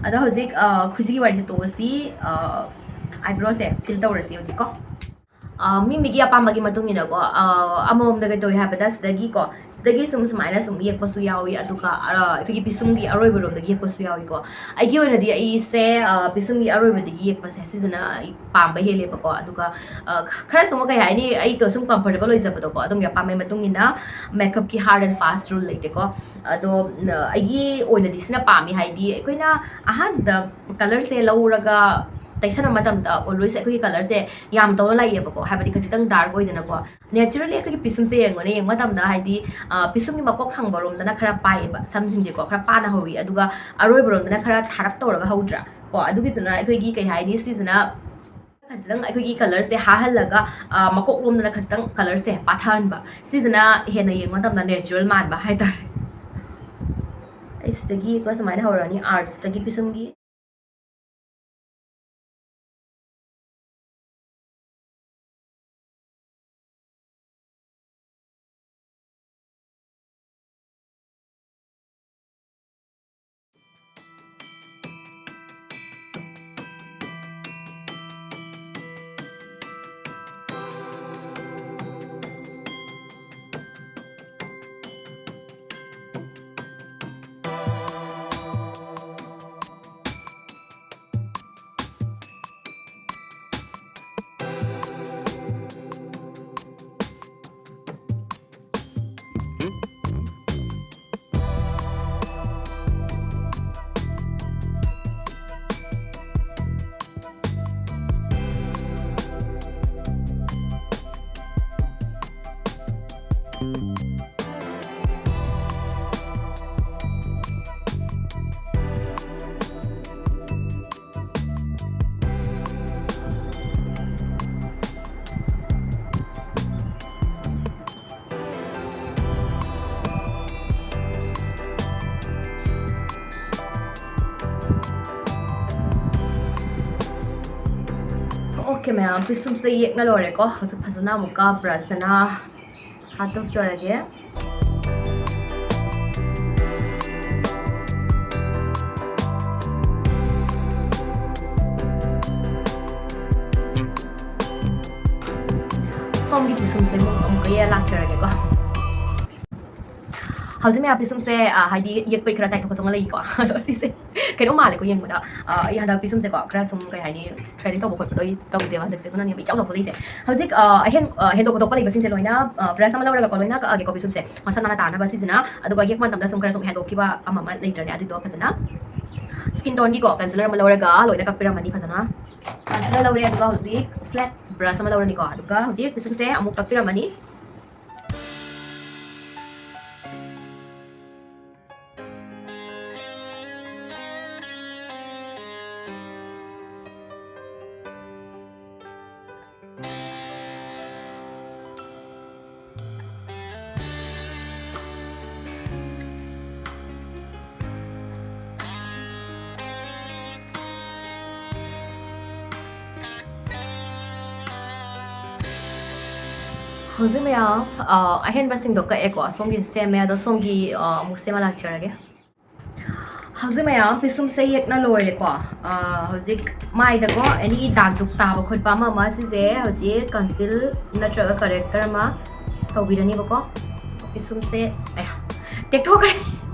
ꯑꯗꯣ ꯍꯧꯖꯤꯛ, ꯑ, ꯈꯨꯖꯤꯒꯤ ꯋꯥꯔꯤꯁꯦ ꯇꯣꯛꯑꯁꯤ꯫ ꯑ, ꯑꯥꯏꯕ꯭ꯔꯣꯁꯦ ꯐꯤꯜ ꯇꯧꯔꯁꯤ ꯍꯧꯖꯤꯛꯀꯣ꯫ ꯑ, ꯃꯤ ꯃꯤꯒꯤ ꯑꯄꯥꯝꯕꯒꯤ ꯃꯇꯨꯡ ꯏꯟꯅꯀꯣ, ꯑ, ꯑꯃꯃꯝꯗ ꯀꯩ ꯇꯧꯏ ꯍꯥꯏꯕꯗ, ꯁꯤꯗꯒꯤꯀꯣ, ꯁꯤꯗꯒꯤ ꯁꯨꯝ ꯁꯨꯃꯥꯏꯅ ꯁꯨꯝ ꯌꯦꯛꯄꯁꯨ ꯌꯥꯎꯏ, ꯑꯗꯨꯒ, ꯑ, ꯑꯩꯈꯣꯏꯒꯤ ꯄꯤꯁꯨꯝꯒꯤ ꯑꯔꯣꯏꯕ ꯔꯣꯝꯗꯒꯤ ꯌꯦꯛꯄꯁꯨ ꯌꯥꯎꯏꯀꯣ꯫ ꯑꯩꯒꯤ ꯑꯣꯏꯅꯗꯤ ꯑꯩꯁꯦ, ꯑ, ꯄꯤꯁꯨꯝꯒꯤ ꯑꯔꯣꯏꯕꯗꯤ ꯌꯦꯛꯄꯁꯦ ꯁꯤꯁꯤꯅ ꯑꯩ ꯄꯥꯝꯕ ꯍꯦꯜꯂꯦꯕꯀꯣ꯫ ꯑꯗꯨꯒ, ꯑ, ꯈꯔꯁꯨ ꯑꯃꯨꯛ, ꯀꯩ ꯍꯥꯏꯅꯤ, ꯑꯩꯒ ꯁꯨꯝ comfortable ꯑꯣꯏꯖꯕꯗꯣꯀꯣ, ꯑꯗꯨꯝꯒꯤ ꯑꯄꯥꯝꯕꯒꯤ ꯃꯇꯨꯡ ꯏꯟꯅ makeupꯀꯤ hard and fast rule ꯂꯩꯇꯦꯀꯣ꯫ ꯑꯗꯣ, ꯑ, ꯑꯩꯒꯤ ꯑꯣꯏꯅꯗꯤ ꯁꯤꯅ ꯄꯥꯝꯃꯤ, ꯍꯥꯏꯗꯤ ꯑꯩꯈꯣꯏꯅ ꯑꯍꯥꯟꯕꯗ colorꯁꯦ ꯂꯧꯔꯒ ꯇꯩꯁꯟꯕ ꯃꯇꯝꯗ always ꯑꯩꯈꯣꯏꯒꯤ colorꯁꯦ ꯌꯥꯝ ꯇꯧꯔ ꯂꯥꯛꯑꯦꯕꯀꯣ, ꯍꯥꯏꯕꯗꯤ ꯈꯖꯤꯛꯇꯪ dark ꯑꯣꯏꯗꯅꯀꯣ꯫ Naturally ꯑꯩꯈꯣꯏꯒꯤ ꯄꯤꯁꯨꯝꯁꯦ ꯌꯦꯡꯉꯣꯅꯦ, ꯌꯦꯡꯕ ꯃꯇꯝꯗ ꯍꯥꯏꯗꯤ, ꯑ, ꯄꯤꯁꯨꯝꯒꯤ ꯃꯀꯣꯛ ꯊꯪꯕ ꯔꯣꯝꯗꯅ ꯈꯔ ꯄꯥꯏꯌꯦꯕ ꯁꯝꯁꯤꯡꯁꯦꯀꯣ, ꯈꯔ ꯄꯥꯅ ꯍꯧꯋꯤ, ꯑꯗꯨꯒ ꯑꯔꯣꯏꯕ ꯔꯣꯝꯗꯅ ꯈꯔ ꯊꯥꯔꯞ ꯇꯧꯔꯒ ꯍꯧꯗ꯭ꯔꯥ ꯀꯣ꯫ ꯑꯗꯨꯒꯤꯗꯨꯅ ꯑꯩꯈꯣꯏꯒꯤ, ꯀꯩ ꯍꯥꯏꯅꯤ, ꯁꯤꯁꯤꯅ ꯈꯖꯤꯛꯇꯪ ꯑꯩꯈꯣꯏꯒꯤ colorꯁꯦ ꯍꯥꯍꯜꯂꯒ, ꯑ, ꯃꯀꯣꯛ ꯂꯣꯝꯗꯅ ꯈꯖꯤꯛꯇꯪ colorꯁꯦ ꯄꯥꯊꯍꯟꯕ, ꯁꯤꯁꯤꯅ ꯍꯦꯟꯅ ꯌꯦꯡꯕ ꯃꯇꯝꯗ natural ꯃꯥꯟꯕ ꯍꯥꯏꯇꯥꯔꯦ꯫ ꯑꯩ ꯁꯤꯗꯒꯤ ꯌꯦꯛꯄ ꯁꯨꯃꯥꯏꯅ ꯍꯧꯔꯅꯤ, archꯇꯒꯤ ꯄꯤꯁꯨꯝꯒꯤ꯫ ꯃꯌꯥꯝ, ꯄꯤꯁꯨꯝꯁꯦ ꯌꯦꯛꯅ ꯂꯣꯏꯔꯦꯀꯣ꯫ ꯍꯧꯖꯤꯛ ꯐꯖꯅ ꯑꯃꯨꯛꯀ ꯕ꯭ꯔꯁꯁꯤꯅ ꯍꯥꯠꯇꯣꯛꯆꯔꯒꯦ꯫ ꯁꯣꯝꯒꯤ ꯄꯤꯁꯨꯝꯁꯦ ꯑꯃꯨꯛ, ꯑꯃꯨꯛꯀ ꯌꯦꯛꯑ ꯂꯥꯛꯆꯔꯒꯦꯀꯣ꯫ ꯍꯧꯖꯤꯛ ꯃꯌꯥꯝ ꯄꯤꯁꯨꯝꯁꯦ, ꯑ, ꯍꯥꯏꯗꯤ ꯌꯦꯛꯄꯩ ꯈꯔ ꯆꯥꯏꯊꯣꯛ ꯈꯣꯠꯇꯣꯛꯅ ꯂꯩꯀꯣ꯫ ꯑꯗꯣ ꯁꯤꯁꯦ ꯀꯩꯅꯣꯝ ꯃꯥꯜꯂꯦꯀꯣ ꯌꯦꯡꯕꯗ꯫ ꯑ, ꯑꯩ ꯍꯟꯗꯛ ꯄꯤꯁꯨꯝꯁꯦꯀꯣ ꯈꯔ ꯁꯨꯝ, ꯀꯩ ꯍꯥꯏꯅꯤ, threading ꯇꯧꯕ ꯈꯣꯠꯄꯗꯣ ꯑꯩ ꯇꯧꯗꯦꯕ ꯍꯟꯗꯛꯁꯦ, ꯑꯗꯨꯅꯅꯦꯕ ꯏꯆꯥꯎ ꯆꯥꯎꯊꯣꯛꯂꯛꯏꯁꯦ꯫ ꯍꯧꯖꯤꯛ, ꯑ, ꯑꯍꯦꯟ-, ꯑ, ꯍꯦꯟꯗꯣꯛ ꯈꯣꯠꯇꯣꯛꯄ ꯂꯩꯕꯁꯤꯡꯁꯦ ꯂꯣꯏꯅ, ꯑ, brush ꯑꯃ ꯂꯧꯔꯒꯀꯣ ꯂꯣꯏꯅ ꯀꯛꯑꯒꯦꯀꯣ ꯄꯤꯁꯨꯝꯁꯦ ꯃꯁꯥ ꯅꯥꯟꯅ ꯇꯥꯅꯕ꯫ ꯁꯤꯁꯤꯅ, ꯑꯗꯨꯒ ꯌꯦꯛꯄ ꯃꯇꯝꯗ ꯁꯨꯝ ꯈꯔ ꯁꯨꯝ ꯍꯦꯟꯗꯣꯛꯈꯤꯕ ꯑꯃ ꯑꯃ ꯂꯩꯇ꯭ꯔꯅꯦ, ꯑꯗꯨꯗꯣ ꯐꯖꯅ skin toneꯒꯤꯀꯣ concealer ꯑꯃ ꯂꯧꯔꯒ ꯂꯣꯏꯅ ꯀꯛꯄꯤꯔꯝꯃꯅꯤ ꯐꯖꯅ꯫ Concealer ꯂꯧꯔꯦ, ꯑꯗꯨꯒ ꯍꯧꯖꯤꯛ flat brush ꯑꯃ ꯂꯧꯔꯅꯤꯀꯣ, ꯑꯗꯨꯒ ꯍꯧꯖꯤꯛ ꯄꯤꯁꯨꯝꯁꯦ ꯑꯃꯨꯛ ꯀꯛꯄꯤꯔꯝꯃꯅꯤ꯫ ꯍꯧꯖꯤꯛ ꯃꯌꯥꯝ, ꯑ, ꯑꯍꯦꯟꯕꯁꯤꯡꯗꯣ ꯀꯛꯑꯦꯀꯣ, ꯁꯣꯝꯒꯤ ꯁꯦꯝꯃꯦ, ꯑꯗꯣ ꯁꯣꯝꯒꯤ, ꯑ, ꯑꯃꯨꯛ ꯁꯦꯝꯃ ꯂꯥꯛꯆꯔꯒꯦ꯫ ꯍꯧꯖꯤꯛ ꯃꯌꯥꯝ ꯄꯤꯁꯨꯝꯁꯦ ꯌꯦꯛꯅ ꯂꯣꯏꯔꯦꯀꯣ꯫ ꯑ, ꯍꯧꯖꯤꯛ ꯃꯥꯏꯗꯀꯣ any ꯗꯥꯛ ꯗꯨꯛ ꯇꯥꯕ ꯈꯣꯠꯄ ꯑꯃ ꯑꯃ ꯁꯤꯁꯦ ꯍꯧꯖꯤꯛ conceal ꯅꯠꯇ꯭ꯔꯒ corrector ꯑꯃ ꯇꯧꯕꯤꯔꯅꯤꯕꯀꯣ꯫ ꯄꯤꯁꯨꯝꯁꯦ, ꯑꯌꯥ, ꯇꯦꯛꯊꯣꯛꯈ꯭ꯔꯦ꯫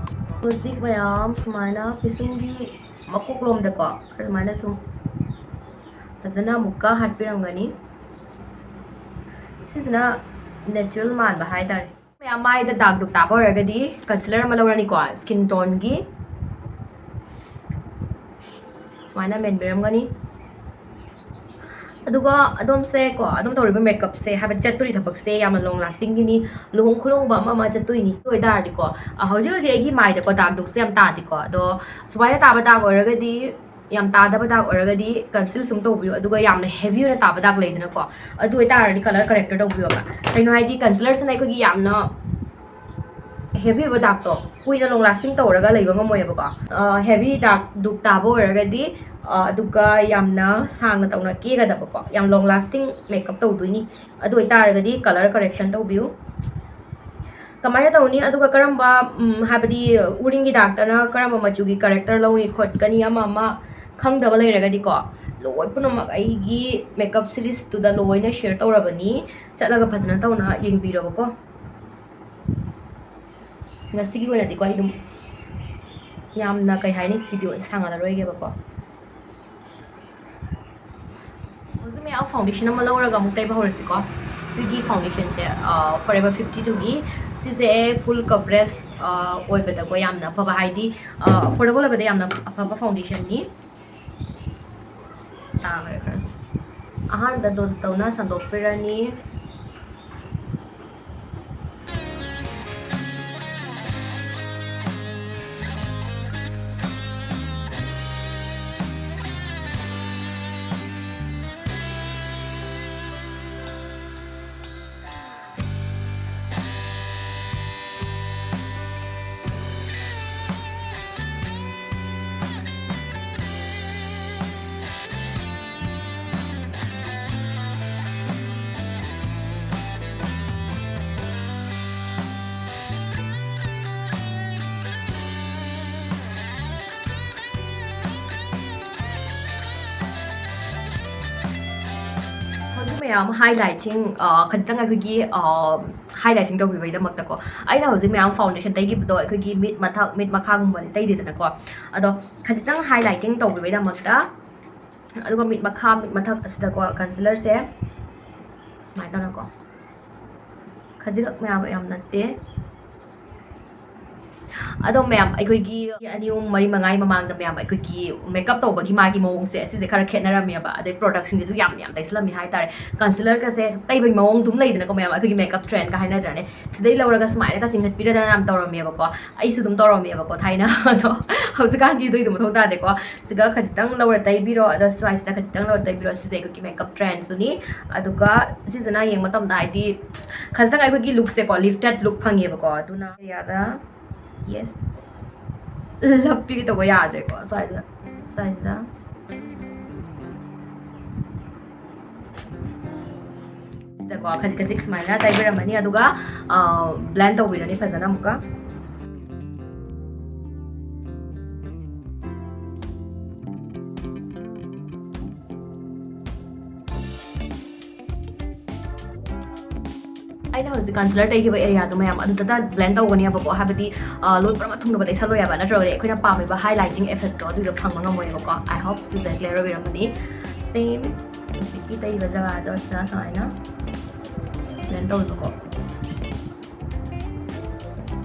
ꯍꯧꯖꯤꯛ ꯃꯌꯥꯝ ꯁꯨꯃꯥꯏꯅ ꯄꯤꯁꯨꯝꯒꯤ ꯃꯀꯣꯛꯂꯣꯝꯗꯀꯣ ꯈꯔ ꯁꯨꯃꯥꯏꯅ ꯁꯨꯝ ꯐꯖꯅ ꯑꯃꯨꯛꯀ ꯍꯥꯠꯄꯤꯔꯝꯒꯅꯤ꯫ ꯁꯤꯁꯤꯅ natural ꯃꯥꯟꯕ ꯍꯥꯏꯇꯥꯔꯦ꯫ ꯃꯌꯥꯝ ꯃꯥꯏꯗ ꯗꯥꯛ ꯗꯨꯛ ꯇꯥꯕ ꯑꯣꯏꯔꯒꯗꯤ concealer ꯑꯃ ꯂꯧꯔꯅꯤꯀꯣ, skin toneꯒꯤ ꯁꯨꯃꯥꯏꯅ ꯃꯦꯟꯕꯤꯔꯝꯒꯅꯤ꯫ ꯑꯗꯨꯒ ꯑꯗꯣꯝꯁꯦ ꯀꯣ, ꯑꯗꯨꯝ ꯇꯧꯔꯤꯕ makeupꯁꯦ, ꯍꯥꯏꯕꯗꯤ ꯆꯠꯇꯣꯔꯤ ꯊꯕꯛꯁꯦ ꯌꯥꯝꯅ long lastingꯒꯤꯅꯤ, ꯂꯨꯍꯣꯡ ꯈꯨꯂꯣꯡꯕ ꯑꯃ ꯑꯃ ꯆꯠꯇꯣꯏꯅꯤ꯫ ꯑꯗꯨ ꯑꯣꯏꯇꯥꯔꯗꯤꯀꯣ, ꯑ, ꯍꯧꯖꯤꯛ ꯍꯧꯖꯤꯛ ꯑꯩꯒꯤ ꯃꯥꯏꯗꯀꯣ ꯗꯥꯛ ꯗꯨꯛꯁꯦ ꯌꯥꯝ ꯇꯥꯗꯦꯀꯣ, ꯑꯗꯣ ꯁꯨꯃꯥꯏꯅ ꯇꯥꯕ ꯗꯥꯛ ꯑꯣꯏꯔꯒꯗꯤ, ꯌꯥꯝ ꯇꯥꯗꯕ ꯗꯥꯛ ꯑꯣꯏꯔꯒꯗꯤ conceal ꯁꯨꯝ ꯇꯧꯕꯤꯌꯨ, ꯑꯗꯨꯒ ꯌꯥꯝꯅ heavy ꯑꯣꯏꯅ ꯇꯥꯕ ꯗꯥꯛ ꯂꯩꯗꯅꯀꯣ, ꯑꯗꯨ ꯑꯣꯏꯇꯥꯔꯗꯤ colour corrector ꯇꯧꯕꯤꯌꯣꯕ꯫ ꯀꯩꯅꯣ ꯍꯥꯏꯗꯤ concealerꯁꯤꯅ ꯑꯩꯈꯣꯏꯒꯤ ꯌꯥꯝꯅ, ꯑꯦ, ꯍꯦꯚꯤ ꯑꯣꯏꯕ ꯗꯥꯛꯇꯣ ꯀꯨꯏꯅ ꯂꯣꯡ ꯂꯥꯁꯇꯤꯡ ꯇꯧꯔꯒ ꯂꯩꯕ ꯉꯝꯃꯣꯏꯕꯀꯣ꯫ ꯍꯦꯚꯤ ꯗꯥꯛ ꯗꯨꯛ ꯇꯥꯕ ꯑꯣꯏꯔꯒꯗꯤ, ꯑ, ꯑꯗꯨꯒ ꯌꯥꯝꯅ ꯁꯥꯡꯅ ꯇꯧꯅ ꯀꯦꯒꯗꯕꯀꯣ, ꯌꯥꯝ ꯂꯣꯡ ꯂꯥꯁꯇꯤꯡ ꯃꯦꯀꯞ ꯇꯧꯗꯣꯏꯅꯤ꯫ ꯑꯗꯨ ꯑꯣꯏꯇꯥꯔꯒꯗꯤ ꯀꯂꯔ ꯀꯔꯦꯛꯁꯟ ꯇꯧꯕꯤꯌꯨ꯫ ꯀꯃꯥꯏꯅ ꯇꯧꯅꯤ? ꯑꯗꯨꯒ ꯀꯔꯝꯕ, ꯎꯝ, ꯍꯥꯏꯕꯗꯤ ꯎꯔꯤꯡꯒꯤ ꯗꯥꯛꯇꯅ ꯀꯔꯝꯕ ꯃꯆꯨꯒꯤ ꯀꯔꯦꯛꯇꯔ ꯂꯧꯅꯤ ꯈꯣꯠꯀꯅꯤ, ꯑꯃ ꯑꯃ ꯈꯪꯗꯕ ꯂꯩꯔꯒꯗꯤꯀꯣ, ꯂꯣꯏ ꯄꯨꯝꯅꯃꯛ ꯑꯩꯒꯤ ꯃꯦꯀꯞ ꯁꯤꯔꯤꯁꯇꯨꯗ ꯂꯣꯏꯅ ꯁꯤꯌꯔ ꯇꯧꯔꯕꯅꯤ꯫ ꯆꯠꯂꯒ ꯐꯖꯅ ꯇꯧꯅ ꯌꯦꯡꯕꯤꯔꯕꯀꯣ꯫ ꯉꯁꯤꯒꯤ ꯑꯣꯏꯅꯗꯤꯀꯣ, ꯑꯩ ꯑꯗꯨꯝ ꯌꯥꯝꯅ, ꯀꯩ ꯍꯥꯏꯅꯤ, ꯚꯤꯗꯤꯑꯣ ꯁꯥꯡꯍꯜꯂꯔꯣꯏꯒꯦꯕꯀꯣ꯫ ꯍꯧꯖꯤꯛ ꯃꯌꯥꯝ ꯐꯥꯎꯟꯗꯦꯁꯟ ꯑꯃ ꯂꯧꯔꯒ ꯑꯃꯨꯛ ꯇꯩꯕ ꯍꯧꯔꯁꯤꯀꯣ꯫ ꯁꯤꯒꯤ ꯐꯥꯎꯟꯗꯦꯁꯟꯁꯦ, ꯑ, Forever fifty two ꯒꯤ꯫ ꯁꯤꯁꯦ ꯐꯨꯜ ꯀꯕꯔꯦꯖ, ꯑ, ꯑꯣꯏꯕꯗꯀꯣ ꯌꯥꯝꯅ ꯑꯐꯕ, ꯍꯥꯏꯗꯤ, ꯑ, ꯑꯐꯣꯔꯗꯦꯕꯜ ꯑꯣꯏꯕꯗ ꯌꯥꯝꯅ ꯑꯐꯕ ꯐꯥꯎꯟꯗꯦꯁꯟꯅꯤ꯫ ꯇꯥꯈ꯭ꯔꯦ ꯈꯔꯁꯨ꯫ ꯑꯍꯥꯟꯕꯗ ꯗꯣꯟ ꯇꯧꯅ ꯁꯟꯗꯣꯛꯄꯤꯔꯅꯤ꯫ ꯍꯧꯖꯤꯛ ꯃꯌꯥꯝ ꯍꯥꯏꯂꯥꯏꯇꯤꯡ, ꯑ, ꯈꯖꯤꯛꯇꯪ ꯑꯩꯈꯣꯏꯒꯤ, ꯑ, ꯍꯥꯏꯂꯥꯏꯇꯤꯡ ꯇꯧꯕꯤꯕꯒꯤꯗꯃꯛꯇꯀꯣ, ꯑꯩꯅ ꯍꯧꯖꯤꯛ ꯃꯌꯥꯝ ꯐꯥꯎꯟꯗꯦꯁꯟ ꯇꯩꯈꯤꯕꯗꯣ ꯑꯩꯈꯣꯏꯒꯤ ꯃꯤꯠ ꯃꯊꯛ, ꯃꯤꯠ ꯃꯈꯥꯒꯨꯝꯕꯗꯤ ꯇꯩꯗꯦꯗꯅꯀꯣ꯫ ꯑꯗꯣ ꯈꯖꯤꯛꯇꯪ ꯍꯥꯏꯂꯥꯏꯇꯤꯡ ꯇꯧꯕꯤꯕꯒꯤꯗꯃꯛꯇ, ꯑꯗꯨꯒ ꯃꯤꯠ ꯃꯈꯥ, ꯃꯤꯠ ꯃꯊꯛ ꯑꯁꯤꯗꯀꯣ ꯀꯟꯁꯤꯂꯔꯁꯦ ꯁꯨꯃꯥꯏꯅ ꯇꯧꯔꯀꯣ, ꯈꯖꯤꯛꯈꯛ, ꯃꯌꯥꯝ ꯌꯥꯝ ꯅꯠꯇꯦ꯫ ꯑꯗꯣ ꯃꯌꯥꯝ, ꯑꯩꯈꯣꯏꯒꯤ ꯑꯅꯤ, ꯑꯍꯨꯝ, ꯃꯔꯤ, ꯃꯉꯥꯒꯤ ꯃꯃꯥꯡꯗ ꯃꯌꯥꯝ ꯑꯩꯈꯣꯏꯒꯤ ꯃꯦꯀꯞ ꯇꯧꯕꯒꯤ ꯃꯥꯒꯤ ꯃꯑꯣꯡꯁꯦ, ꯁꯤꯁꯦ ꯈꯔ ꯈꯦꯠꯅꯔꯝꯃꯦꯕ꯫ ꯑꯗꯩ ꯄ꯭ꯔꯣꯗꯛꯁꯤꯡꯁꯤꯁꯨ ꯌꯥꯝ ꯌꯥꯝ ꯇꯩꯁꯜꯂꯝꯃꯤ ꯍꯥꯏꯇꯥꯔꯦ꯫ ꯀꯟꯁꯤꯂꯔꯒꯁꯦ ꯇꯩꯕꯒꯤ ꯃꯑꯣꯡ ꯑꯗꯨꯝ ꯂꯩꯗꯅꯀꯣ ꯃꯌꯥꯝ, ꯑꯩꯈꯣꯏꯒꯤ ꯃꯦꯀꯞ ꯇ꯭ꯔꯦꯟꯒ ꯍꯥꯏꯅꯗ꯭ꯔꯅꯦ? ꯁꯤꯗꯩ ꯂꯧꯔꯒ ꯁꯨꯃꯥꯏꯅꯒ ꯆꯤꯡꯈꯠꯄꯤꯔꯗꯅ ꯌꯥꯝ ꯇꯧꯔꯝꯃꯦꯕꯀꯣ꯫ ꯑꯩꯁꯨ ꯑꯗꯨꯝ ꯇꯧꯔꯝꯃꯦꯕꯀꯣ ꯊꯥꯏꯅ꯫ ꯑꯗꯣ ꯍꯧꯖꯤꯛꯀꯥꯟꯒꯤꯗꯣ ꯑꯗꯨ ꯃꯊꯧ ꯇꯥꯗꯦꯀꯣ꯫ ꯁꯤꯒ ꯈꯖꯤꯛꯇꯪ ꯂꯧꯔ ꯇꯩꯕꯤꯔꯣ, ꯑꯗ ꯁ꯭ꯋꯥꯏꯁꯤꯗ ꯈꯖꯤꯛꯇꯪ ꯂꯧꯔ ꯇꯩꯕꯤꯔꯣ꯫ ꯁꯤꯁꯦ ꯑꯩꯈꯣꯏꯒꯤ ꯃꯦꯀꯞ ꯇ꯭ꯔꯦꯟꯁꯨꯅꯤ꯫ ꯑꯗꯨꯒ ꯁꯤꯁꯤꯅ ꯌꯦꯡꯕ ꯃꯇꯝꯗ ꯍꯥꯏꯗꯤ ꯈꯖꯤꯛꯇꯪ ꯑꯩꯈꯣꯏꯒꯤ ꯂꯨꯛꯁꯦꯀꯣ, ꯂꯤꯐꯇꯦꯠ ꯂꯨꯛ ꯐꯪꯉꯦꯕꯀꯣ꯫ ꯑꯗꯨꯅ ꯑꯦꯔꯤꯌꯥꯗ, ꯌꯦꯁ, ꯂꯞꯄꯤꯒꯦ ꯇꯧꯕ ꯌꯥꯗ꯭ꯔꯦꯀꯣ꯫ ꯁ꯭ꯋꯥꯏꯁꯤꯗ, ꯁ꯭ꯋꯥꯏꯁꯤꯗ꯫ ꯁꯤꯗꯀꯣ ꯈꯖꯤꯛ ꯈꯖꯤꯛ ꯁꯨꯃꯥꯏꯅ ꯇꯩꯕꯤꯔꯝꯃꯅꯤ, ꯑꯗꯨꯒ ꯕ꯭ꯂꯦꯟ ꯇꯧꯕꯤꯔꯅꯤ ꯐꯖꯅ ꯑꯃꯨꯛꯀ꯫ ꯑꯩꯅ ꯍꯧꯖꯤꯛ ꯀꯟꯁꯤꯂꯔ ꯇꯩꯈꯤꯕ ꯑꯦꯔꯤꯌꯥꯗꯣ ꯃꯌꯥꯝ ꯑꯗꯨꯗ ꯕ꯭ꯂꯦꯟ ꯇꯧꯒꯅꯦꯕꯀꯣ, ꯍꯥꯏꯕꯗꯤ ꯑ, ꯂꯣꯏ ꯄꯨꯔꯥ ꯊꯨꯡꯅꯕ ꯇꯩꯁꯜꯂꯣꯏ ꯍꯥꯏꯕ, ꯅꯠꯇ꯭ꯔꯒꯗꯤ ꯑꯩꯈꯣꯏꯅ ꯄꯥꯝꯃꯤꯕ ꯍꯥꯏ ꯂꯥꯏꯇꯤꯡ ꯏꯐꯦꯛꯇꯣ ꯑꯗꯨꯗꯣ ꯐꯪꯕ ꯉꯝꯃꯣꯏꯕꯀꯣ꯫ I hope ꯁꯤꯁꯦ ꯀ꯭ꯂꯤꯌꯥꯔ ꯑꯣꯏꯕꯤꯔꯝꯃꯅꯤ꯫ ꯁꯦꯝ ꯍꯧꯖꯤꯛꯀꯤ ꯇꯩꯕ ꯖꯒꯥꯗꯣ ꯁꯤꯗ ꯁꯨꯃꯥꯏꯅ ꯕ꯭ꯂꯦꯟ ꯇꯧꯕꯀꯣ꯫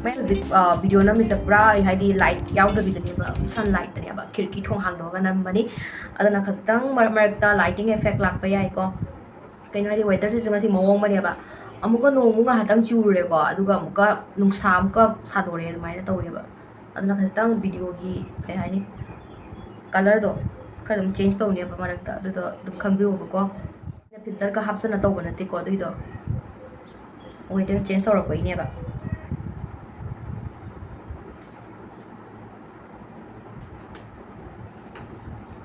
ꯃꯌꯥꯝ ꯍꯧꯖꯤꯛ ꯚꯤꯗꯤꯑꯣ ꯅꯝꯃꯤꯁꯦ ꯄꯨꯔꯥ ꯍꯥꯏꯗꯤ ꯂꯥꯏꯠ ꯌꯥꯎꯗꯕꯤꯗꯅꯦꯕ, ꯁꯟ ꯂꯥꯏꯠꯇꯅꯦꯕ, ꯈꯤꯔꯀꯤ ꯊꯣꯡ ꯍꯥꯡꯗꯣꯛꯑꯒ ꯅꯝꯕꯅꯤ꯫ ꯑꯗꯨꯅ ꯈꯖꯤꯛꯇꯪ ꯃꯔꯛ ꯃꯔꯛꯇ ꯂꯥꯏꯇꯤꯡ ꯏꯐꯦꯛ ꯂꯥꯛꯄ ꯌꯥꯏꯀꯣ꯫ ꯀꯩꯅꯣ ꯍꯥꯏꯗꯤ ꯋꯦꯗꯔꯁꯤꯁꯨ ꯉꯁꯤ ꯃꯑꯣꯡ ꯑꯃꯅꯦꯕ, ꯑꯃꯨꯛꯀ ꯅꯣꯡꯃꯨꯛ ꯉꯥꯏꯍꯥꯛꯇꯪ ꯆꯨꯔꯨꯔꯦꯀꯣ, ꯑꯗꯨꯒ ꯑꯃꯨꯛꯀ ꯅꯨꯡꯁꯥ ꯑꯃꯨꯛꯀ ꯁꯥꯗꯣꯔꯛꯑꯦ, ꯑꯗꯨꯃꯥꯏꯅ ꯇꯧꯋꯦꯕ꯫ ꯑꯗꯨꯅ ꯈꯖꯤꯛꯇꯪ ꯚꯤꯗꯤꯑꯣꯒꯤ ꯀꯩ ꯍꯥꯏꯅꯤ, ꯀꯂꯔꯗꯣ ꯈꯔ ꯑꯗꯨꯝ ꯆꯦꯟꯖ ꯇꯧꯅꯦꯕ ꯃꯔꯛꯇ, ꯑꯗꯨꯗꯣ ꯑꯗꯨꯝ ꯈꯪꯕꯤꯌꯣꯕꯀꯣ꯫ ꯑꯩꯅ ꯐꯤꯜꯇꯔꯒ ꯍꯥꯞꯆꯟꯅ ꯇꯧꯕ ꯅꯠꯇꯦꯀꯣ, ꯑꯗꯨꯒꯤꯗꯣ ꯋꯦꯗꯔ ꯆꯦꯟꯖ ꯇꯧꯔꯛꯄꯒꯤꯅꯦꯕ꯫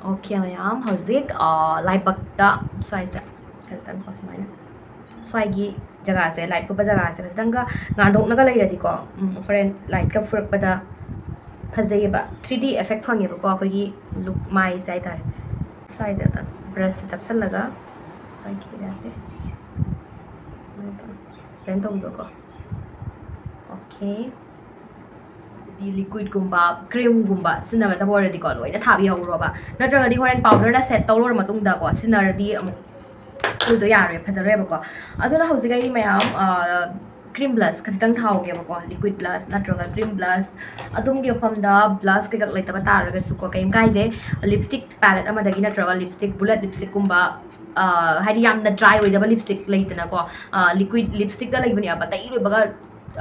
ꯑꯣꯀꯦ ꯃꯌꯥꯝ, ꯍꯧꯖꯤꯛ ꯂꯥꯏꯕꯛꯇ ꯁ꯭ꯋꯥꯏꯁꯤꯗ ꯈꯖꯤꯛꯇꯪꯀꯣ ꯁꯨꯃꯥꯏꯅ ꯁ꯭ꯋꯥꯏꯒꯤ ꯖꯒꯥꯁꯦ, ꯂꯥꯏꯠ ꯀꯨꯞꯄ ꯖꯒꯥꯁꯦ ꯈꯖꯤꯛꯇꯪꯒ ꯉꯥꯟꯊꯣꯛꯅꯒ ꯂꯩꯔꯗꯤꯀꯣ, ꯍꯣꯔꯦꯟ ꯂꯥꯏꯠꯀ ꯐꯨꯔꯛꯄꯗ ꯐꯖꯩꯌꯦꯕ, ꯊ꯭ꯔꯤ ꯗꯤ ꯏꯐꯦꯛ ꯐꯪꯉꯦꯕꯀꯣ ꯑꯩꯈꯣꯏꯒꯤ ꯂꯨꯛ, ꯃꯥꯏꯁꯦ ꯍꯥꯏꯇꯥꯔꯦ꯫ ꯁ꯭ꯋꯥꯏꯁꯦ ꯕ꯭ꯔꯁꯁꯦ ꯆꯞꯁꯜꯂꯒ ꯁ꯭ꯋꯥꯏꯒꯤ ꯑꯦꯔꯤꯌꯥꯁꯦ ꯕ꯭ꯂꯦꯟ ꯇꯧꯕꯤꯕꯀꯣ꯫ ꯑꯣꯀꯦ꯫ ꯗꯤ ꯂꯤꯀ꯭ꯋꯤꯠꯀꯨꯝꯕ ꯀ꯭ꯔꯤꯝꯒꯨꯝꯕ ꯁꯤꯖꯤꯟꯅꯒꯗꯕ ꯑꯣꯏꯔꯗꯤꯀꯣ, ꯂꯣꯏꯅ ꯊꯥꯕꯤꯍꯧꯔꯣꯕ꯫ ꯅꯠꯇ꯭ꯔꯒꯗꯤ ꯍꯣꯔꯦꯟ ꯄꯥꯎꯗꯔꯅ ꯁꯦꯠ ꯇꯧꯔ ꯃꯇꯨꯡꯗꯀꯣ ꯁꯤꯖꯤꯟꯅꯔꯗꯤ ꯑꯃꯨꯛ ꯁ꯭ꯀꯨꯜꯗꯣ ꯌꯥꯔꯣꯏ, ꯐꯖꯔꯣꯏꯕꯀꯣ꯫ ꯑꯗꯨꯅ ꯍꯧꯖꯤꯛ ꯑꯩ ꯃꯌꯥꯝ Cream blush ꯈꯖꯤꯛꯇꯪ ꯊꯥꯍꯧꯒꯦꯕꯀꯣ, liquid blush ꯅꯠꯇ꯭ꯔꯒ cream blush꯫ ꯑꯗꯣꯝꯒꯤ ꯃꯐꯝꯗ blush ꯀꯩꯀꯥ ꯂꯩꯇꯕ ꯇꯥꯔꯒꯁꯨꯀꯣ, ꯀꯩꯝ ꯀꯥꯏꯗꯦ꯫ Lipstick palette ꯑꯃꯗꯒꯤ ꯅꯠꯇ꯭ꯔꯒ lipstick, bullet lipstickꯀꯨꯝꯕ, ꯑ, ꯍꯥꯏꯗꯤ ꯌꯥꯝꯅ dry ꯑꯣꯏꯗꯕ lipstick ꯂꯩꯗꯅꯀꯣ, ꯑ, liquid lipstickꯇ ꯂꯩꯕꯅꯦꯕ, ꯇꯩ ꯂꯣꯏꯕꯒ,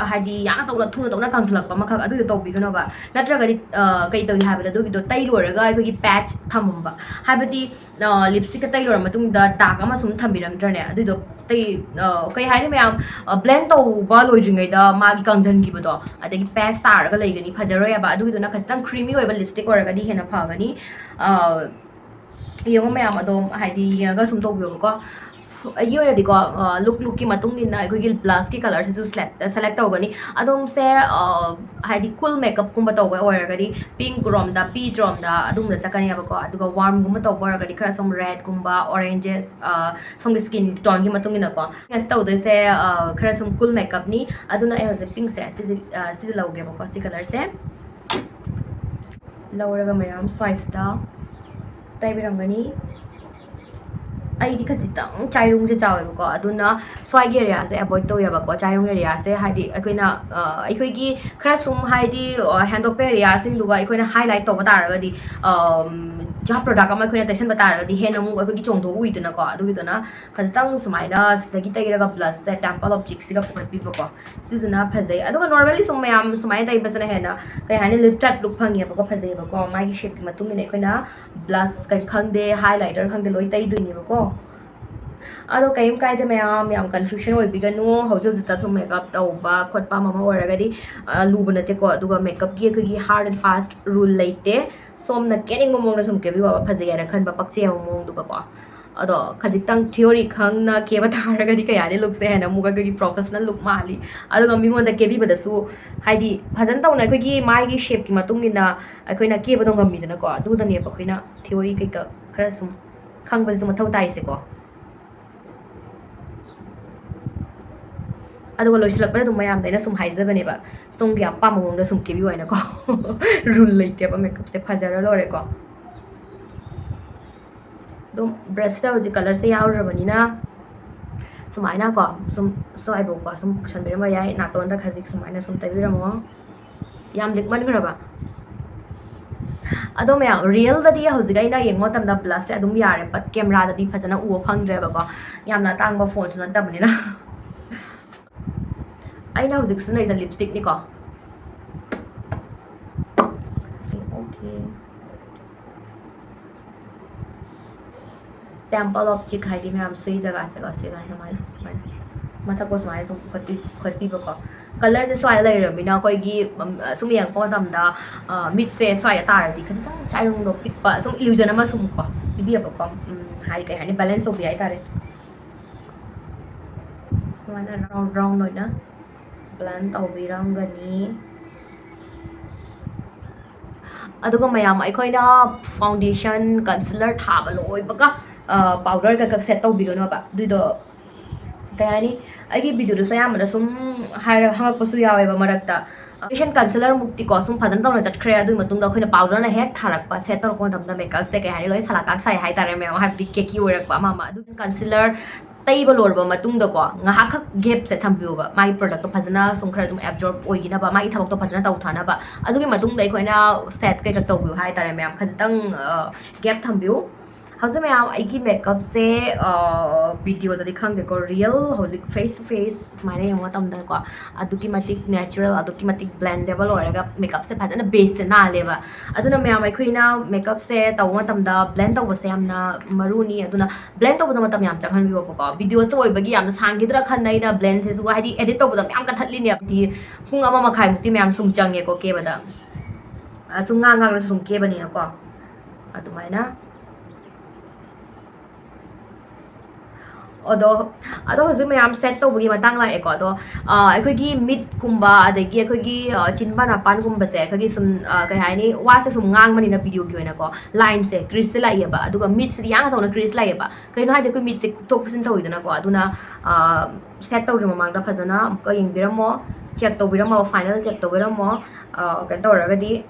ꯑ, ꯍꯥꯏꯗꯤ ꯌꯥꯝꯅ ꯇꯧꯅ, ꯊꯨꯅ ꯇꯧꯅ ꯀꯪꯁꯤꯜꯂꯛꯄ ꯑꯃꯈꯛ, ꯑꯗꯨꯗꯣ ꯇꯧꯕꯤꯒꯅꯣꯕ꯫ ꯅꯠꯇ꯭ꯔꯒꯗꯤ, ꯑ, ꯀꯩ ꯇꯧꯏ ꯍꯥꯏꯕꯗ, ꯑꯗꯨꯒꯤꯗꯣ ꯇꯩ ꯂꯣꯏꯔꯒ ꯑꯩꯈꯣꯏꯒꯤ patch ꯊꯝꯃꯝꯕ, ꯍꯥꯏꯕꯗꯤ, ꯑ, lipstickꯀ ꯇꯩ ꯂꯣꯏꯔ ꯃꯇꯨꯡꯗ dark ꯑꯃ ꯁꯨꯝ ꯊꯝꯕꯤꯔꯝꯗ꯭ꯔꯅꯦ, ꯑꯗꯨꯏꯗꯣ ꯇꯩ-, ꯑ, ꯀꯩ ꯍꯥꯏꯅꯤ ꯃꯌꯥꯝ, ꯑ, blend ꯇꯧꯕ ꯂꯣꯏꯗ꯭ꯔꯤꯉꯩꯗ ꯃꯥꯒꯤ ꯀꯪꯖꯟꯈꯤꯕꯗꯣ, ꯑꯗꯒꯤ patch ꯇꯥꯔꯒ ꯂꯩꯒꯅꯤ, ꯐꯖꯔꯣꯏꯕ꯫ ꯑꯗꯨꯒꯤꯗꯨꯅ ꯈꯖꯤꯛꯇꯪ creamy ꯑꯣꯏꯕ lipstick ꯑꯣꯏꯔꯒꯗꯤ ꯍꯦꯟꯅ ꯐꯒꯅꯤ꯫ ꯑ, ꯌꯦꯡꯉꯣ ꯃꯌꯥꯝ, ꯑꯗꯣꯝ ꯍꯥꯏꯗꯤ ꯌꯦꯡꯉꯒ ꯁꯨꯝ ꯇꯧꯕꯤꯌꯣꯕꯀꯣ꯫ ꯑꯩꯒꯤ ꯑꯣꯏꯅꯗꯤꯀꯣ, ꯑ, look lookꯀꯤ ꯃꯇꯨꯡ ꯏꯟꯅ ꯑꯩꯈꯣꯏꯒꯤ blushꯀꯤ colourꯁꯤꯁꯨ select, select ꯇꯧꯒꯅꯤ꯫ ꯑꯗꯣꯝꯁꯦ, ꯑ, ꯍꯥꯏꯗꯤ cool makeupꯀꯨꯝꯕ ꯇꯧꯕ ꯑꯣꯏꯔꯒꯗꯤ pink ꯔꯣꯝꯗ, peach ꯔꯣꯝꯗ ꯑꯗꯨꯝꯕꯗ ꯆꯠꯀꯅꯦꯕꯀꯣ꯫ ꯑꯗꯨꯒ warmꯒꯨꯝꯕ ꯇꯧꯕ ꯑꯣꯏꯔꯒꯗꯤ ꯈꯔ ꯁꯨꯝ redꯀꯨꯝꯕ, oranges, ꯑ, ꯁꯣꯝꯒꯤ skin toneꯒꯤ ꯃꯇꯨꯡ ꯏꯟꯅꯀꯣ꯫ Next ꯇꯧꯗꯣꯏꯁꯦ, ꯑ, ꯈꯔ ꯁꯨꯝ cool makeupꯅꯤ꯫ ꯑꯗꯨꯅ ꯑꯩ ꯍꯧꯖꯤꯛ pinkꯁꯦ ꯁꯤꯁꯦ, ꯑ, ꯁꯤꯁꯦ ꯂꯧꯒꯦꯕꯀꯣ, ꯁꯤ colourꯁꯦ꯫ ꯂꯧꯔꯒ ꯃꯌꯥꯝ ꯁ꯭ꯋꯥꯏꯁꯤꯗ ꯇꯩꯕꯤꯔꯝꯒꯅꯤ꯫ ꯑꯩꯗꯤ ꯈꯖꯤꯛꯇꯪ ꯆꯥꯏꯔꯨꯡꯁꯦ ꯆꯥꯎꯋꯦꯕꯀꯣ, ꯑꯗꯨꯅ ꯁ꯭ꯋꯥꯏꯒꯤ areaꯁꯦ avoid ꯇꯧꯋꯦꯕꯀꯣ꯫ ꯆꯥꯏꯔꯨꯡ areaꯁꯦ ꯍꯥꯏꯗꯤ ꯑꯩꯈꯣꯏꯅ, ꯑ, ꯑꯩꯈꯣꯏꯒꯤ ꯈꯔ ꯁꯨꯝ ꯍꯥꯏꯗꯤ, ꯑ, ꯍꯦꯟꯗꯣꯛꯄ areaꯁꯤꯡꯗꯨꯒ ꯑꯩꯈꯣꯏꯅ highlight ꯇꯧꯕ ꯇꯥꯔꯒꯗꯤ, ꯑꯝ, ꯖꯥ product ꯑꯃ ꯑꯩꯈꯣꯏꯅ ꯇꯩꯁꯟꯕ ꯇꯥꯔꯒꯗꯤ ꯍꯦꯟꯅ ꯑꯃꯨꯛ ꯑꯩꯈꯣꯏꯒꯤ ꯆꯣꯡꯊꯣꯛꯎꯏꯗꯅꯀꯣ꯫ ꯑꯗꯨꯒꯤꯗꯨꯅ ꯈꯖꯤꯛꯇꯪ ꯁꯨꯃꯥꯏꯅ ꯁꯤꯗꯒꯤ ꯇꯩꯔꯒ blushꯁꯦ temple of cheekꯁꯤꯒ ꯐꯨꯒꯠꯄꯤꯕꯀꯣ꯫ ꯁꯤꯁꯤꯅ ꯐꯖꯩ꯫ ꯑꯗꯨꯒ normally ꯁꯨꯝ ꯃꯌꯥꯝ ꯁꯨꯃꯥꯏꯅ ꯇꯩꯕꯁꯤꯅ ꯍꯦꯟꯅ, ꯀꯩ ꯍꯥꯏꯅꯤ, lifted look ꯐꯪꯉꯦꯕꯀꯣ, ꯐꯖꯩꯌꯦꯕꯀꯣ꯫ ꯃꯥꯒꯤ shapeꯀꯤ ꯃꯇꯨꯡ ꯏꯟꯅ ꯑꯩꯈꯣꯏꯅ blush ꯀꯩ ꯈꯪꯗꯦ, highlighter ꯈꯪꯗꯦ, ꯂꯣꯏ ꯇꯩꯗꯣꯏꯅꯦꯕꯀꯣ꯫ ꯑꯗꯣ ꯀꯩꯝ ꯀꯥꯏꯗꯦ ꯃꯌꯥꯝ, ꯌꯥꯝ confusion ꯑꯣꯏꯕꯤꯒꯅꯨ꯫ ꯍꯧꯖꯤꯛ ꯍꯧꯖꯤꯛꯇ ꯁꯨꯝ makeup ꯇꯧꯕ ꯈꯣꯠꯄ ꯑꯃ ꯑꯃ ꯑꯣꯏꯔꯒꯗꯤ, ꯑ, ꯂꯨꯕ ꯅꯠꯇꯦꯀꯣ꯫ ꯑꯗꯨꯒ makeupꯀꯤ ꯑꯩꯈꯣꯏꯒꯤ hard and fast rule ꯂꯩꯇꯦ꯫ ꯁꯣꯝꯅ ꯀꯦꯅꯤꯡꯕ ꯃꯑꯣꯡꯗ ꯁꯨꯝ ꯀꯦꯕꯤꯌꯣꯕ, ꯐꯖꯩ ꯍꯥꯏꯅ ꯈꯟꯕ, ꯄꯛꯆꯩ ꯍꯥꯏꯕ ꯃꯑꯣꯡꯗꯨꯒꯀꯣ꯫ ꯑꯗꯣ ꯈꯖꯤꯛꯇꯪ theory ꯈꯪꯅ ꯀꯦꯕ ꯇꯥꯔꯒꯗꯤ ꯀꯩ ꯍꯥꯏꯅꯤ, lookꯁꯦ ꯍꯦꯟꯅ ꯑꯃꯨꯛ ꯑꯩꯈꯣꯏꯒꯤ professional look ꯃꯥꯜꯂꯤ꯫ ꯑꯗꯨꯒ ꯃꯤꯉꯣꯟꯗ ꯀꯦꯕꯤꯕꯗꯁꯨ ꯍꯥꯏꯗꯤ ꯐꯖꯅ ꯇꯧꯅ ꯑꯩꯈꯣꯏꯒꯤ ꯃꯥꯏꯒꯤ shapeꯀꯤ ꯃꯇꯨꯡ ꯏꯟꯅ ꯑꯩꯈꯣꯏꯅ ꯀꯦꯕꯗꯣ ꯉꯝꯃꯤꯗꯅꯀꯣ꯫ ꯑꯗꯨꯗꯅꯦꯕ ꯑꯩꯈꯣꯏꯅ theory ꯀꯩꯀꯥ ꯈꯔ ꯁꯨꯝ ꯈꯪꯕꯁꯤꯁꯨ ꯃꯊꯧ ꯇꯥꯏꯁꯦꯀꯣ꯫ ꯑꯗꯨꯒ ꯂꯣꯏꯁꯤꯜꯂꯛꯄꯗ ꯑꯗꯨꯝ ꯃꯌꯥꯝꯗ ꯑꯩꯅ ꯁꯨꯝ ꯍꯥꯏꯖꯕꯅꯦꯕ, ꯁꯣꯝꯒꯤ ꯑꯄꯥꯝꯕ ꯃꯑꯣꯡꯗ ꯁꯨꯝ ꯀꯦꯕꯤꯌꯨ ꯍꯥꯏꯅꯀꯣ꯫ Rule ꯂꯩꯇꯦꯕ, makeupꯁꯦ ꯐꯖꯔ ꯂꯣꯏꯔꯦꯀꯣ꯫ ꯑꯗꯨꯝ brushꯇ ꯍꯧꯖꯤꯛ colourꯁꯦ ꯌꯥꯎꯔꯕꯅꯤꯅ ꯁꯨꯃꯥꯏꯅ ꯀꯣ, ꯁꯨꯝ ꯁ꯭ꯋꯥꯏꯐꯥꯎꯀꯣ ꯁꯨꯝ ꯄꯨꯁꯟꯕꯤꯔꯝꯕ ꯌꯥꯏ, ꯅꯥꯇꯣꯟꯗ ꯈꯖꯤꯛ ꯁꯨꯃꯥꯏꯅ ꯁꯨꯝ ꯇꯩꯕꯤꯔꯝꯃꯣ꯫ ꯌꯥꯝ ꯂꯤꯛꯃꯟꯈ꯭ꯔꯕ? ꯑꯗꯣ ꯃꯌꯥꯝ, ꯔꯤꯌꯦꯜꯗꯗꯤ ꯍꯧꯖꯤꯛ ꯑꯩꯅ ꯌꯦꯡꯕ ꯃꯇꯝꯗ ꯕ꯭ꯂꯁꯁꯦ ꯑꯗꯨꯝ ꯌꯥꯔꯦ, ꯕꯠ ꯀꯦꯃꯦꯔꯥꯗꯗꯤ ꯐꯖꯅ ꯎꯕ ꯐꯪꯗ꯭ꯔꯦꯕꯀꯣ, ꯌꯥꯝꯅ ꯑꯇꯥꯡꯕ ꯐꯣꯟꯁꯨ ꯅꯠꯇꯕꯅꯤꯅ꯫ ꯑꯩꯅ ꯍꯧꯖꯤꯛ ꯁꯤꯖꯤꯟꯅꯔꯤꯁꯦ ꯂꯤꯞꯁꯇꯤꯛꯅꯤꯀꯣ꯫ Okay. Temple of Chick ꯍꯥꯏꯗꯤ ꯃꯌꯥꯝ ꯁꯤ ꯖꯒꯥꯁꯦꯀꯣ, ꯁꯤ ꯁꯨꯃꯥꯏꯅ, ꯁꯨꯃꯥꯏꯅ, ꯁꯨꯃꯥꯏꯅ ꯃꯊꯛꯄꯨ ꯁꯨꯃꯥꯏꯅ ꯁꯨꯝ ꯄꯨꯈꯠꯄꯤ-, ꯄꯨꯈꯠꯄꯤꯕꯀꯣ꯫ ꯀꯂꯔꯁꯦ ꯁ꯭ꯋꯥꯏꯗ ꯂꯩꯔꯕꯅꯤꯅ ꯑꯩꯈꯣꯏꯒꯤ, ꯎꯝ, ꯁꯨꯝ ꯌꯦꯡꯉꯛꯄ ꯃꯇꯝꯗ, ꯑ, ꯃꯤꯠꯁꯦ ꯁ꯭ꯋꯥꯏꯗ ꯇꯥꯔꯗꯤ ꯈꯤꯇꯪ ꯆꯥꯏꯔꯨꯡꯗꯣ ꯄꯤꯛꯄ, ꯁꯨꯝ illusion ꯑꯃ ꯁꯨꯝ ꯀꯣ ꯄꯤꯕꯤꯌꯦꯕꯀꯣ꯫ ꯎꯝ, ꯍꯥꯏꯗꯤ ꯀꯩ ꯍꯥꯏꯅꯤ, balance ꯇꯧꯕꯤ ꯍꯥꯏꯇꯥꯔꯦ꯫ ꯁꯨꯃꯥꯏꯅ round round ꯑꯣꯏꯅ blend ꯇꯧꯕꯤꯔꯝꯒꯅꯤ꯫ ꯑꯗꯨꯒ ꯃꯌꯥꯝ, ꯑꯩꯈꯣꯏꯅ foundation, concealer ꯊꯥꯕ ꯂꯣꯏꯕꯒ, ꯑ, powder ꯀꯛ ꯀꯛ set ꯇꯧꯕꯤꯒꯅꯣꯕ꯫ ꯑꯗꯨꯏꯗꯣ ꯀꯩ ꯍꯥꯏꯅꯤ, ꯑꯩꯒꯤ videoꯗꯁꯨ ꯑꯌꯥꯝꯕꯅ ꯁꯨꯝ ꯍꯥꯏꯔ-, ꯍꯪꯉꯛꯄꯁꯨ ꯌꯥꯎꯋꯦꯕ ꯃꯔꯛꯇ꯫ Foundation, concealer ꯃꯨꯛꯇꯤꯀꯣ ꯁꯨꯝ ꯐꯖꯅ ꯇꯧꯅ ꯆꯠꯈ꯭ꯔꯦ, ꯑꯗꯨꯒꯤ ꯃꯇꯨꯡꯗ ꯑꯩꯈꯣꯏꯅ powderꯅ ꯍꯦꯛ ꯊꯥꯔꯛꯄ, set ꯇꯧꯔꯛꯄ ꯃꯇꯝꯗ makeupꯁꯦ ꯀꯩ ꯍꯥꯏꯅꯤ, ꯂꯣꯏ ꯁꯂꯥꯛ ꯀꯥꯛ ꯁꯥꯏ ꯍꯥꯏꯇꯥꯔꯦ ꯃꯌꯥꯝ, ꯍꯥꯏꯕꯗꯤ cakey ꯑꯣꯏꯔꯛꯄ ꯑꯃ ꯑꯃ꯫ ꯑꯗꯨ concealer ꯇꯩꯕ ꯂꯣꯏꯔꯕ ꯃꯇꯨꯡꯗꯀꯣ ꯉꯥꯏꯍꯥꯛꯈꯛ gapꯁꯦ ꯊꯝꯕꯤꯌꯣꯕ, ꯃꯥꯒꯤ productꯇꯣ ꯐꯖꯅ ꯁꯨꯝ ꯈꯔ ꯑꯗꯨꯝ absorb ꯑꯣꯏꯈꯤꯅꯕ, ꯃꯥꯒꯤ ꯊꯕꯛꯇꯣ ꯐꯖꯅ ꯇꯧꯊꯅꯕ꯫ ꯑꯗꯨꯒꯤ ꯃꯇꯨꯡꯗ ꯑꯩꯈꯣꯏꯅ set ꯀꯩꯀꯥ ꯇꯧꯕꯤꯌꯨ ꯍꯥꯏꯇꯥꯔꯦ ꯃꯌꯥꯝ, ꯈꯖꯤꯛꯇꯪ, ꯑ, gap ꯊꯝꯕꯤꯌꯨ꯫ ꯍꯧꯖꯤꯛ ꯃꯌꯥꯝ, ꯑꯩꯒꯤ makeupꯁꯦ, ꯑ, videoꯗꯗꯤ ꯈꯪꯗꯦꯀꯣ, real ꯍꯧꯖꯤꯛ face to face ꯁꯨꯃꯥꯏꯅ ꯌꯦꯡꯕ ꯃꯇꯝꯗꯀꯣ, ꯑꯗꯨꯛꯀꯤ ꯃꯇꯤꯛ natural, ꯑꯗꯨꯛꯀꯤ ꯃꯇꯤꯛ blendable ꯑꯣꯏꯔꯒ makeupꯁꯦ ꯐꯖꯅ baseꯁꯦ ꯅꯥꯜꯂꯦꯕ꯫ ꯑꯗꯨꯅ ꯃꯌꯥꯝ, ꯑꯩꯈꯣꯏꯅ makeupꯁꯦ ꯇꯧꯕ ꯃꯇꯝꯗ blend ꯇꯧꯕꯁꯦ ꯌꯥꯝꯅ ꯃꯔꯨꯅꯤ꯫ ꯑꯗꯨꯅ blend ꯇꯧꯕꯗ ꯃꯇꯝ ꯌꯥꯝ ꯆꯪꯍꯟꯕꯤꯌꯣꯕꯀꯣ꯫ Videoꯁꯦ ꯑꯣꯏꯕꯒꯤ ꯌꯥꯝꯅ ꯁꯥꯡꯈꯤꯗ꯭ꯔꯥ ꯈꯟꯅ ꯑꯩꯅ blendꯁꯦꯁꯨ, ꯍꯥꯏꯗꯤ edit ꯇꯧꯕꯗ ꯃꯌꯥꯝ ꯀꯠꯊꯠꯂꯤꯅꯦ, ꯍꯥꯏꯗꯤ ꯄꯨꯡ ꯑꯃ ꯃꯈꯥꯏꯃꯨꯛꯇꯤ ꯃꯌꯥꯝ ꯁꯨꯝ ꯆꯪꯉꯦꯀꯣ ꯀꯦꯕꯗ꯫ ꯑ, ꯁꯨꯝ ꯉꯥꯡ ꯉꯥꯡꯅꯁꯨ ꯁꯨꯝ ꯀꯦꯕꯅꯤꯅꯀꯣ꯫ ꯑꯗꯨꯃꯥꯏꯅ꯫ ꯑꯗꯣ, ꯑꯗꯣ ꯍꯧꯖꯤꯛ ꯃꯌꯥꯝ set ꯇꯧꯕꯒꯤ ꯃꯇꯥꯡ ꯂꯥꯛꯑꯦꯀꯣ꯫ ꯑꯗꯣ, ꯑ, ꯑꯩꯈꯣꯏꯒꯤ ꯃꯤꯠꯀꯨꯝꯕ, ꯑꯗꯒꯤ ꯑꯩꯈꯣꯏꯒꯤ, ꯑ, ꯆꯤꯟꯕꯥꯟ ꯃꯄꯥꯟꯒꯨꯝꯕꯁꯦ, ꯑꯩꯈꯣꯏꯒꯤ ꯁꯨꯝ, ꯑ, ꯀꯩ ꯍꯥꯏꯅꯤ, ꯋꯥꯁꯦ ꯁꯨꯝ ꯉꯥꯡꯕꯅꯤꯅ videoꯒꯤ ꯑꯣꯏꯅꯀꯣ, lineꯁꯦ, creaseꯁꯦ ꯂꯥꯛꯑꯦꯕ, ꯑꯗꯨꯒ ꯃꯤꯠꯁꯤꯗꯤ ꯌꯥꯡꯅ ꯇꯧꯅ crease ꯂꯥꯛꯑꯦꯕ꯫ ꯀꯩꯅꯣ ꯍꯥꯏꯗꯤ ꯑꯩꯈꯣꯏ ꯃꯤꯠꯁꯦ ꯀꯨꯞꯊꯣꯛ ꯀꯨꯞꯁꯤꯟ ꯇꯧꯋꯤꯗꯅꯀꯣ, ꯑꯗꯨꯅ, ꯑ, set ꯇꯧꯗ꯭ꯔꯤ ꯃꯃꯥꯡꯗ ꯐꯖꯅ ꯑꯃꯨꯛꯀ ꯌꯦꯡꯕꯤꯔꯝꯃꯣ, check ꯇꯧꯕꯤꯔꯝꯃꯣ, final check ꯇꯧꯕꯤꯔꯝꯃꯣ꯫ ꯑ, ꯀꯩꯅꯣ ꯇꯧꯔꯒꯗꯤ,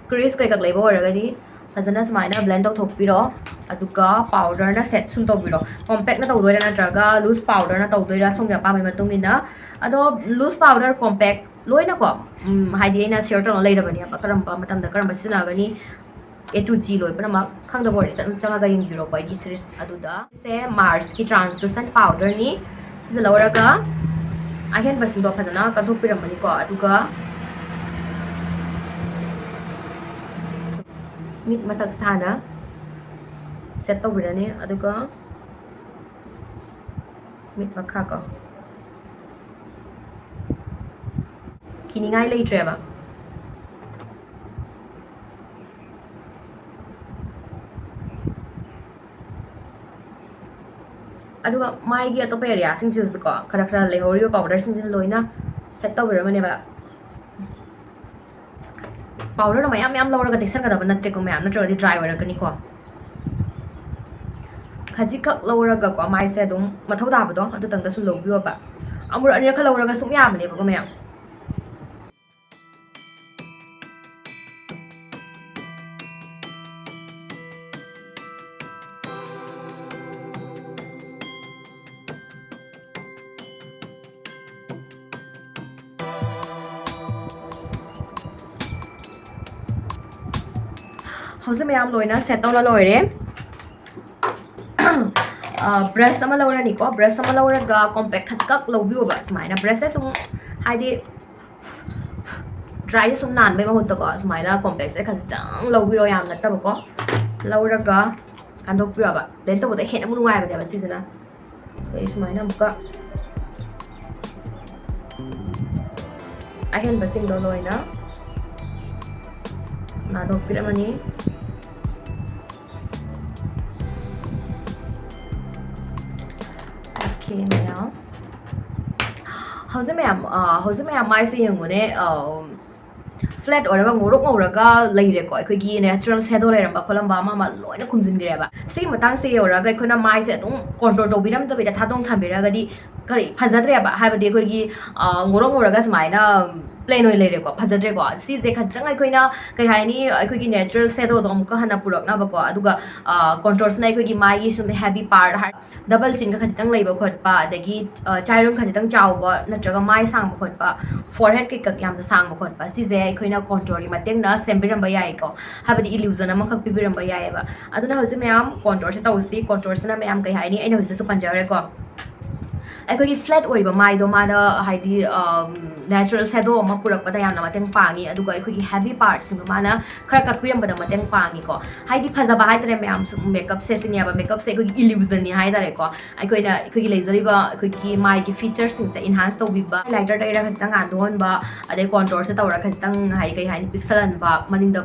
crease ꯀꯩꯀꯛ ꯂꯩꯕ ꯑꯣꯏꯔꯒꯗꯤ ꯐꯖꯅ ꯁꯨꯃꯥꯏꯅ blend ꯇꯧꯊꯣꯛꯄꯤꯔꯣ꯫ ꯑꯗꯨꯒ ꯄꯥꯎꯗꯔꯅ ꯁꯦꯠ ꯁꯨꯝ ꯇꯧꯕꯤꯔꯣ꯫ ꯀꯣꯝꯄꯦꯛꯅ ꯇꯧꯗꯣꯏꯔꯥ ꯅꯠꯇ꯭ꯔꯒ ꯂꯨꯖ ꯄꯥꯎꯗꯔꯅ ꯇꯧꯗꯣꯏꯔꯥ, ꯁꯣꯝꯒꯤ ꯑꯄꯥꯝꯕꯒꯤ ꯃꯇꯨꯡ ꯏꯟꯅ꯫ ꯑꯗꯣ ꯂꯨꯖ ꯄꯥꯎꯗꯔ, ꯀꯣꯝꯄꯦꯛ ꯂꯣꯏꯅꯀꯣ, ꯎꯝ, ꯍꯥꯏꯗꯤ ꯑꯩꯅ ꯁꯤꯌꯔ ꯇꯧꯔꯒ ꯂꯩꯔꯕꯅꯦꯕ, ꯀꯔꯝꯕ ꯃꯇꯝꯗ ꯀꯔꯝꯕ ꯁꯤꯖꯤꯟꯅꯒꯅꯤ, A to G ꯂꯣꯏ ꯄꯨꯝꯅꯃꯛ꯫ ꯈꯪꯗꯕ ꯑꯣꯏꯔꯗꯤ ꯆꯠ-, ꯆꯪꯉꯒ ꯌꯦꯡꯕꯤꯔꯣꯀꯣ ꯑꯩꯒꯤ ꯁꯤꯔꯤꯁ ꯑꯗꯨꯗ꯫ ꯁꯦ ꯃꯥꯔꯁꯀꯤ translucent ꯄꯥꯎꯗꯔꯅꯤ꯫ ꯁꯤꯁꯦ ꯂꯧꯔꯒ ꯑꯍꯦꯟꯕꯁꯤꯡꯗꯣ ꯐꯖꯅ ꯀꯟꯊꯣꯛꯄꯤꯔꯝꯃꯅꯤꯀꯣ꯫ ꯑꯗꯨꯒ ꯃꯤꯠ ꯃꯊꯛ ꯁꯥꯅ ꯁꯦꯠ ꯇꯧꯕꯤꯔꯅꯤ꯫ ꯑꯗꯨꯒ ꯃꯤꯠ ꯃꯈꯥ ꯀꯣ, ꯀꯤꯅꯤꯡꯉꯥꯏ ꯂꯩꯇ꯭ꯔꯦꯕ꯫ ꯑꯗꯨꯒ ꯃꯥꯏꯒꯤ ꯑꯇꯣꯞꯄ ꯑꯦꯔꯤꯌꯥꯁꯤꯡꯁꯤꯗꯀꯣ, ꯈꯔ ꯈꯔ ꯂꯩꯍꯧꯔꯤꯕ ꯄꯥꯎꯗꯔꯁꯤꯡꯁꯤꯅ ꯂꯣꯏꯅ ꯁꯦꯠ ꯇꯧꯕꯤꯔꯝꯃꯅꯦꯕ꯫ ꯄꯥꯎꯗꯔꯗꯣ ꯃꯌꯥꯝ ꯃꯌꯥꯝ ꯂꯧꯔꯒ ꯇꯩꯁꯟꯒꯗꯕ ꯅꯠꯇꯦꯀꯣ ꯃꯌꯥꯝ, ꯅꯠꯇ꯭ꯔꯒꯗꯤ ꯗ꯭ꯔꯥꯏ ꯑꯣꯏꯔꯛꯀꯅꯤꯀꯣ꯫ ꯈꯖꯤꯛꯈꯛ ꯂꯧꯔꯒꯀꯣ, ꯃꯥꯏꯁꯦ ꯑꯗꯨꯝ ꯃꯊꯧ ꯇꯥꯕꯗꯣ ꯑꯗꯨꯇꯪꯗ ꯁꯨꯝ ꯂꯧꯕꯤꯌꯣꯕ꯫ ꯑꯃꯨꯔꯛ ꯑꯅꯤꯔꯛꯀ ꯂꯧꯔꯒ ꯁꯨꯝ ꯌꯥꯕꯅꯦꯕꯀꯣ ꯃꯌꯥꯝ꯫ ꯍꯧꯖꯤꯛ ꯃꯌꯥꯝ ꯂꯣꯏꯅ ꯁꯦꯠ ꯇꯧꯅ ꯂꯣꯏꯔꯦ꯫ ꯕ꯭ꯔꯁ ꯑꯃ ꯂꯧꯔꯅꯤꯀꯣ꯫ ꯕ꯭ꯔꯁ ꯑꯃ ꯂꯧꯔꯒ ꯀꯣꯝꯄꯦꯛ ꯈꯖꯤꯛꯈꯛ ꯂꯧꯕꯤꯌꯣꯕ꯫ ꯁꯨꯃꯥꯏꯅ ꯕ꯭ꯔꯁꯁꯦ ꯁꯨꯝ, ꯍꯥꯏꯗꯤ, ꯗ꯭ꯔꯥꯏꯁꯦ ꯁꯨꯝ ꯅꯥꯟꯕꯩ ꯃꯍꯨꯠꯇꯀꯣ, ꯁꯨꯃꯥꯏꯅ ꯀꯣꯝꯄꯦꯛꯁꯦ ꯈꯖꯤꯛꯇꯪ ꯂꯧꯕꯤꯔꯣ, ꯌꯥꯝ ꯅꯠꯇꯕꯀꯣ꯫ ꯂꯧꯔꯒ ꯀꯟꯊꯣꯛꯄꯤꯔꯣꯕ꯫ ꯕ꯭ꯂꯦꯟ ꯇꯧꯕꯗ ꯍꯦꯟꯅ ꯑꯃꯨꯛ ꯅꯨꯡꯉꯥꯏꯕꯅꯦꯕ ꯁꯤꯁꯤꯅ꯫ ꯑꯗꯩ ꯁꯨꯃꯥꯏꯅ ꯑꯃꯨꯛꯀ ꯑꯍꯦꯟꯕꯁꯤꯡꯗꯣ ꯂꯣꯏꯅ ꯅꯥꯗꯣꯛꯄꯤꯔꯝꯃꯅꯤ꯫ Okay, ꯃꯌꯥꯝ꯫ ꯍꯧꯖꯤꯛ ꯃꯌꯥꯝ, ꯑ, ꯍꯧꯖꯤꯛ ꯃꯌꯥꯝ ꯃꯥꯏꯁꯦ ꯌꯦꯡꯉꯨꯅꯦ, ꯑ, flat ꯑꯣꯏꯔꯒ ꯉꯧꯔꯣꯛ ꯉꯧꯔꯒ ꯂꯩꯔꯦꯀꯣ꯫ ꯑꯩꯈꯣꯏꯒꯤ natural shadow ꯂꯩꯔꯝꯕ ꯈꯣꯠꯂꯝꯕ ꯑꯃ ꯑꯃ ꯂꯣꯏꯅ ꯈꯨꯝꯖꯤꯟꯈ꯭ꯔꯦꯕ꯫ ꯁꯤꯒꯤ ꯃꯇꯥꯡꯁꯦ ꯌꯧꯔꯒ ꯑꯩꯈꯣꯏꯅ ꯃꯥꯏꯁꯦ ꯑꯗꯨꯝ contour ꯇꯧꯕꯤꯔꯝꯗꯕꯤꯗ ꯊꯥꯗꯣꯡ ꯊꯝꯕꯤꯔꯒꯗꯤ ꯀꯔꯤ ꯐꯖꯗ꯭ꯔꯦꯕ, ꯍꯥꯏꯕꯗꯤ ꯑꯩꯈꯣꯏꯒꯤ, ꯑ, ꯉꯧꯔꯣꯛ ꯉꯧꯔꯒ ꯁꯨꯃꯥꯏꯅ plain ꯑꯣꯏꯅ ꯂꯩꯔꯦꯀꯣ, ꯐꯖꯗ꯭ꯔꯦꯀꯣ꯫ ꯁꯤꯁꯦ ꯈꯖꯤꯛꯇꯪ ꯑꯩꯈꯣꯏꯅ, ꯀꯩ ꯍꯥꯏꯅꯤ, ꯑꯩꯈꯣꯏꯒꯤ natural shadowꯗꯣ ꯑꯃꯨꯛꯀ ꯍꯟꯅ ꯄꯨꯔꯛꯅꯕꯀꯣ, ꯑꯗꯨꯒ, ꯑ, contourꯁꯤꯅ ꯑꯩꯈꯣꯏꯒꯤ ꯃꯥꯏꯒꯤ ꯁꯨꯝ heavy part ꯍꯥꯏ, double chinꯒ ꯈꯖꯤꯛꯇꯪ ꯂꯩꯕ ꯈꯣꯠꯄ, ꯑꯗꯒꯤ, ꯑ, ꯆꯥꯏꯔꯨꯝ ꯈꯖꯤꯛꯇꯪ ꯆꯥꯎꯕ ꯅꯠꯇ꯭ꯔꯒ ꯃꯥꯏ ꯁꯥꯡꯕ ꯈꯣꯠꯄ, forehead ꯀꯩꯀꯛ ꯌꯥꯝꯅ ꯁꯥꯡꯕ ꯈꯣꯠꯄ, ꯁꯤꯁꯦ ꯑꯩꯈꯣꯏꯅ contourꯒꯤ ꯃꯇꯦꯡꯅ ꯁꯦꯝꯕꯤꯔꯝꯕ ꯌꯥꯏꯀꯣ, ꯍꯥꯏꯕꯗꯤ illusion ꯑꯃꯈꯛ ꯄꯤꯕꯤꯔꯝꯕ ꯌꯥꯏꯑꯕ꯫ ꯑꯗꯨꯅ ꯍꯧꯖꯤꯛ ꯃꯌꯥꯝ contourꯁꯦ ꯇꯧꯁꯤ꯫ Contourꯁꯤꯅ ꯃꯌꯥꯝ, ꯀꯩ ꯍꯥꯏꯅꯤ, ꯑꯩꯅ ꯍꯧꯖꯤꯛꯇꯁꯨ ꯄꯟꯖꯈ꯭ꯔꯦꯀꯣ, ꯑꯩꯈꯣꯏꯒꯤ flat ꯑꯣꯏꯕ ꯃꯥꯏꯗꯣ ꯃꯥꯅ, ꯍꯥꯏꯗꯤ, ꯑꯝ, natural shadow ꯑꯃ ꯄꯨꯔꯛꯄꯗ ꯌꯥꯝꯅ ꯃꯇꯦꯡ ꯄꯥꯡꯉꯤ, ꯑꯗꯨꯒ ꯑꯩꯈꯣꯏꯒꯤ heavy partꯁꯤꯡꯗꯣ ꯃꯥꯅ ꯈꯔ ꯀꯛꯄꯤꯔꯝꯕꯗ ꯃꯇꯦꯡ ꯄꯥꯡꯉꯤꯀꯣ꯫ ꯍꯥꯏꯗꯤ ꯐꯖꯕ ꯍꯥꯏꯇꯥꯔꯦ ꯃꯌꯥꯝ, ꯁꯨꯝ makeupꯁꯦ ꯁꯤꯅꯦꯕ, makeupꯁꯦ ꯑꯩꯈꯣꯏꯒꯤ illusionꯅꯤ ꯍꯥꯏꯇꯥꯔꯦꯀꯣ꯫ ꯑꯩꯈꯣꯏꯅ ꯑꯩꯈꯣꯏꯒꯤ ꯂꯩꯖꯔꯤꯕ ꯑꯩꯈꯣꯏꯒꯤ ꯃꯥꯏꯒꯤ featureꯁꯤꯡꯁꯦ enhance ꯇꯧꯕꯤꯕ, highlighter ꯇꯩꯔ ꯈꯖꯤꯛꯇꯪ ꯉꯥꯟꯊꯣꯛꯍꯟꯕ, ꯑꯗꯩ contourꯁꯦ ꯇꯧꯔ ꯈꯖꯤꯛꯇꯪ, ꯍꯥꯏꯗꯤ, ꯀꯩ ꯍꯥꯏꯅꯤ, ꯄꯤꯛꯁꯜꯍꯟꯕ, ꯃꯅꯤꯡꯗ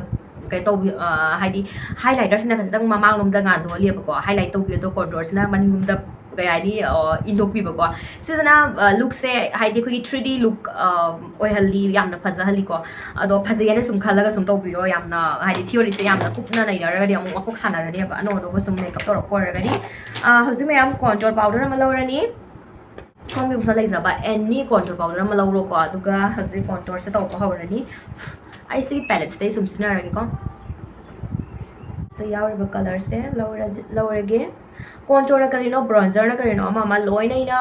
ꯀꯩ ꯇꯧꯕꯤ-, ꯑ, ꯍꯥꯏꯗꯤ highlighterꯁꯤꯅ ꯈꯖꯤꯛꯇꯪ ꯃꯃꯥꯡꯂꯣꯝꯗ ꯉꯥꯟꯊꯣꯛꯍꯜꯂꯦꯕꯀꯣ, highlight ꯇꯧꯕꯤꯕꯗꯣ, contourꯁꯤꯅ ꯃꯅꯤꯡꯂꯣꯝꯗ, ꯀꯩ ꯍꯥꯏꯅꯤ, ꯑ, ꯏꯟꯊꯣꯛꯄꯤꯕꯀꯣ꯫ ꯁꯤꯁꯤꯅ, ꯑ, lookꯁꯦ, ꯍꯥꯏꯗꯤ ꯑꯩꯈꯣꯏꯒꯤ three D look, ꯑ, ꯑꯣꯏꯍꯜꯂꯤ, ꯌꯥꯝꯅ ꯐꯖꯍꯜꯂꯤꯀꯣ꯫ ꯑꯗꯣ ꯐꯖꯩ ꯍꯥꯏꯅ ꯁꯨꯝ ꯈꯜꯂꯒ ꯁꯨꯝ ꯇꯧꯕꯤꯔꯣ꯫ ꯌꯥꯝꯅ, ꯍꯥꯏꯗꯤ theoryꯁꯦ ꯌꯥꯝꯅ ꯀꯨꯞꯅ ꯅꯩꯅꯔꯒꯗꯤ ꯑꯃꯨꯛ ꯃꯀꯣꯛ ꯁꯥꯟꯅꯔꯅꯦꯕ, ꯑꯅꯧ ꯑꯅꯧꯕ ꯁꯨꯝ makeup ꯇꯧꯔꯛꯄ ꯑꯣꯏꯔꯒꯗꯤ꯫ ꯑ, ꯍꯧꯖꯤꯛ ꯃꯌꯥꯝ contour powder ꯑꯃ ꯂꯧꯔꯅꯤ꯫ ꯁꯣꯝꯒꯤ ꯃꯐꯝꯗ ꯂꯩꯖꯕ any contour powder ꯑꯃ ꯂꯧꯔꯣꯀꯣ, ꯑꯗꯨꯒ ꯍꯧꯖꯤꯛ contourꯁꯦ ꯇꯧꯕ ꯍꯧꯔꯅꯤ꯫ ꯑꯩ ꯁꯤꯒꯤ palettesꯇꯩ ꯁꯨꯝ ꯁꯤꯖꯤꯟꯅꯔꯒꯦꯀꯣ꯫ ꯁꯤꯗ ꯌꯥꯎꯔꯤꯕ colourꯁꯦ ꯂꯧꯔꯁꯤ-, ꯂꯧꯔꯒꯦ꯫ Contourꯅ ꯀꯔꯤꯅꯣ, bronzerꯅ ꯀꯔꯤꯅꯣ, ꯑꯃ ꯑꯃ ꯂꯣꯏꯅ ꯑꯩꯅ,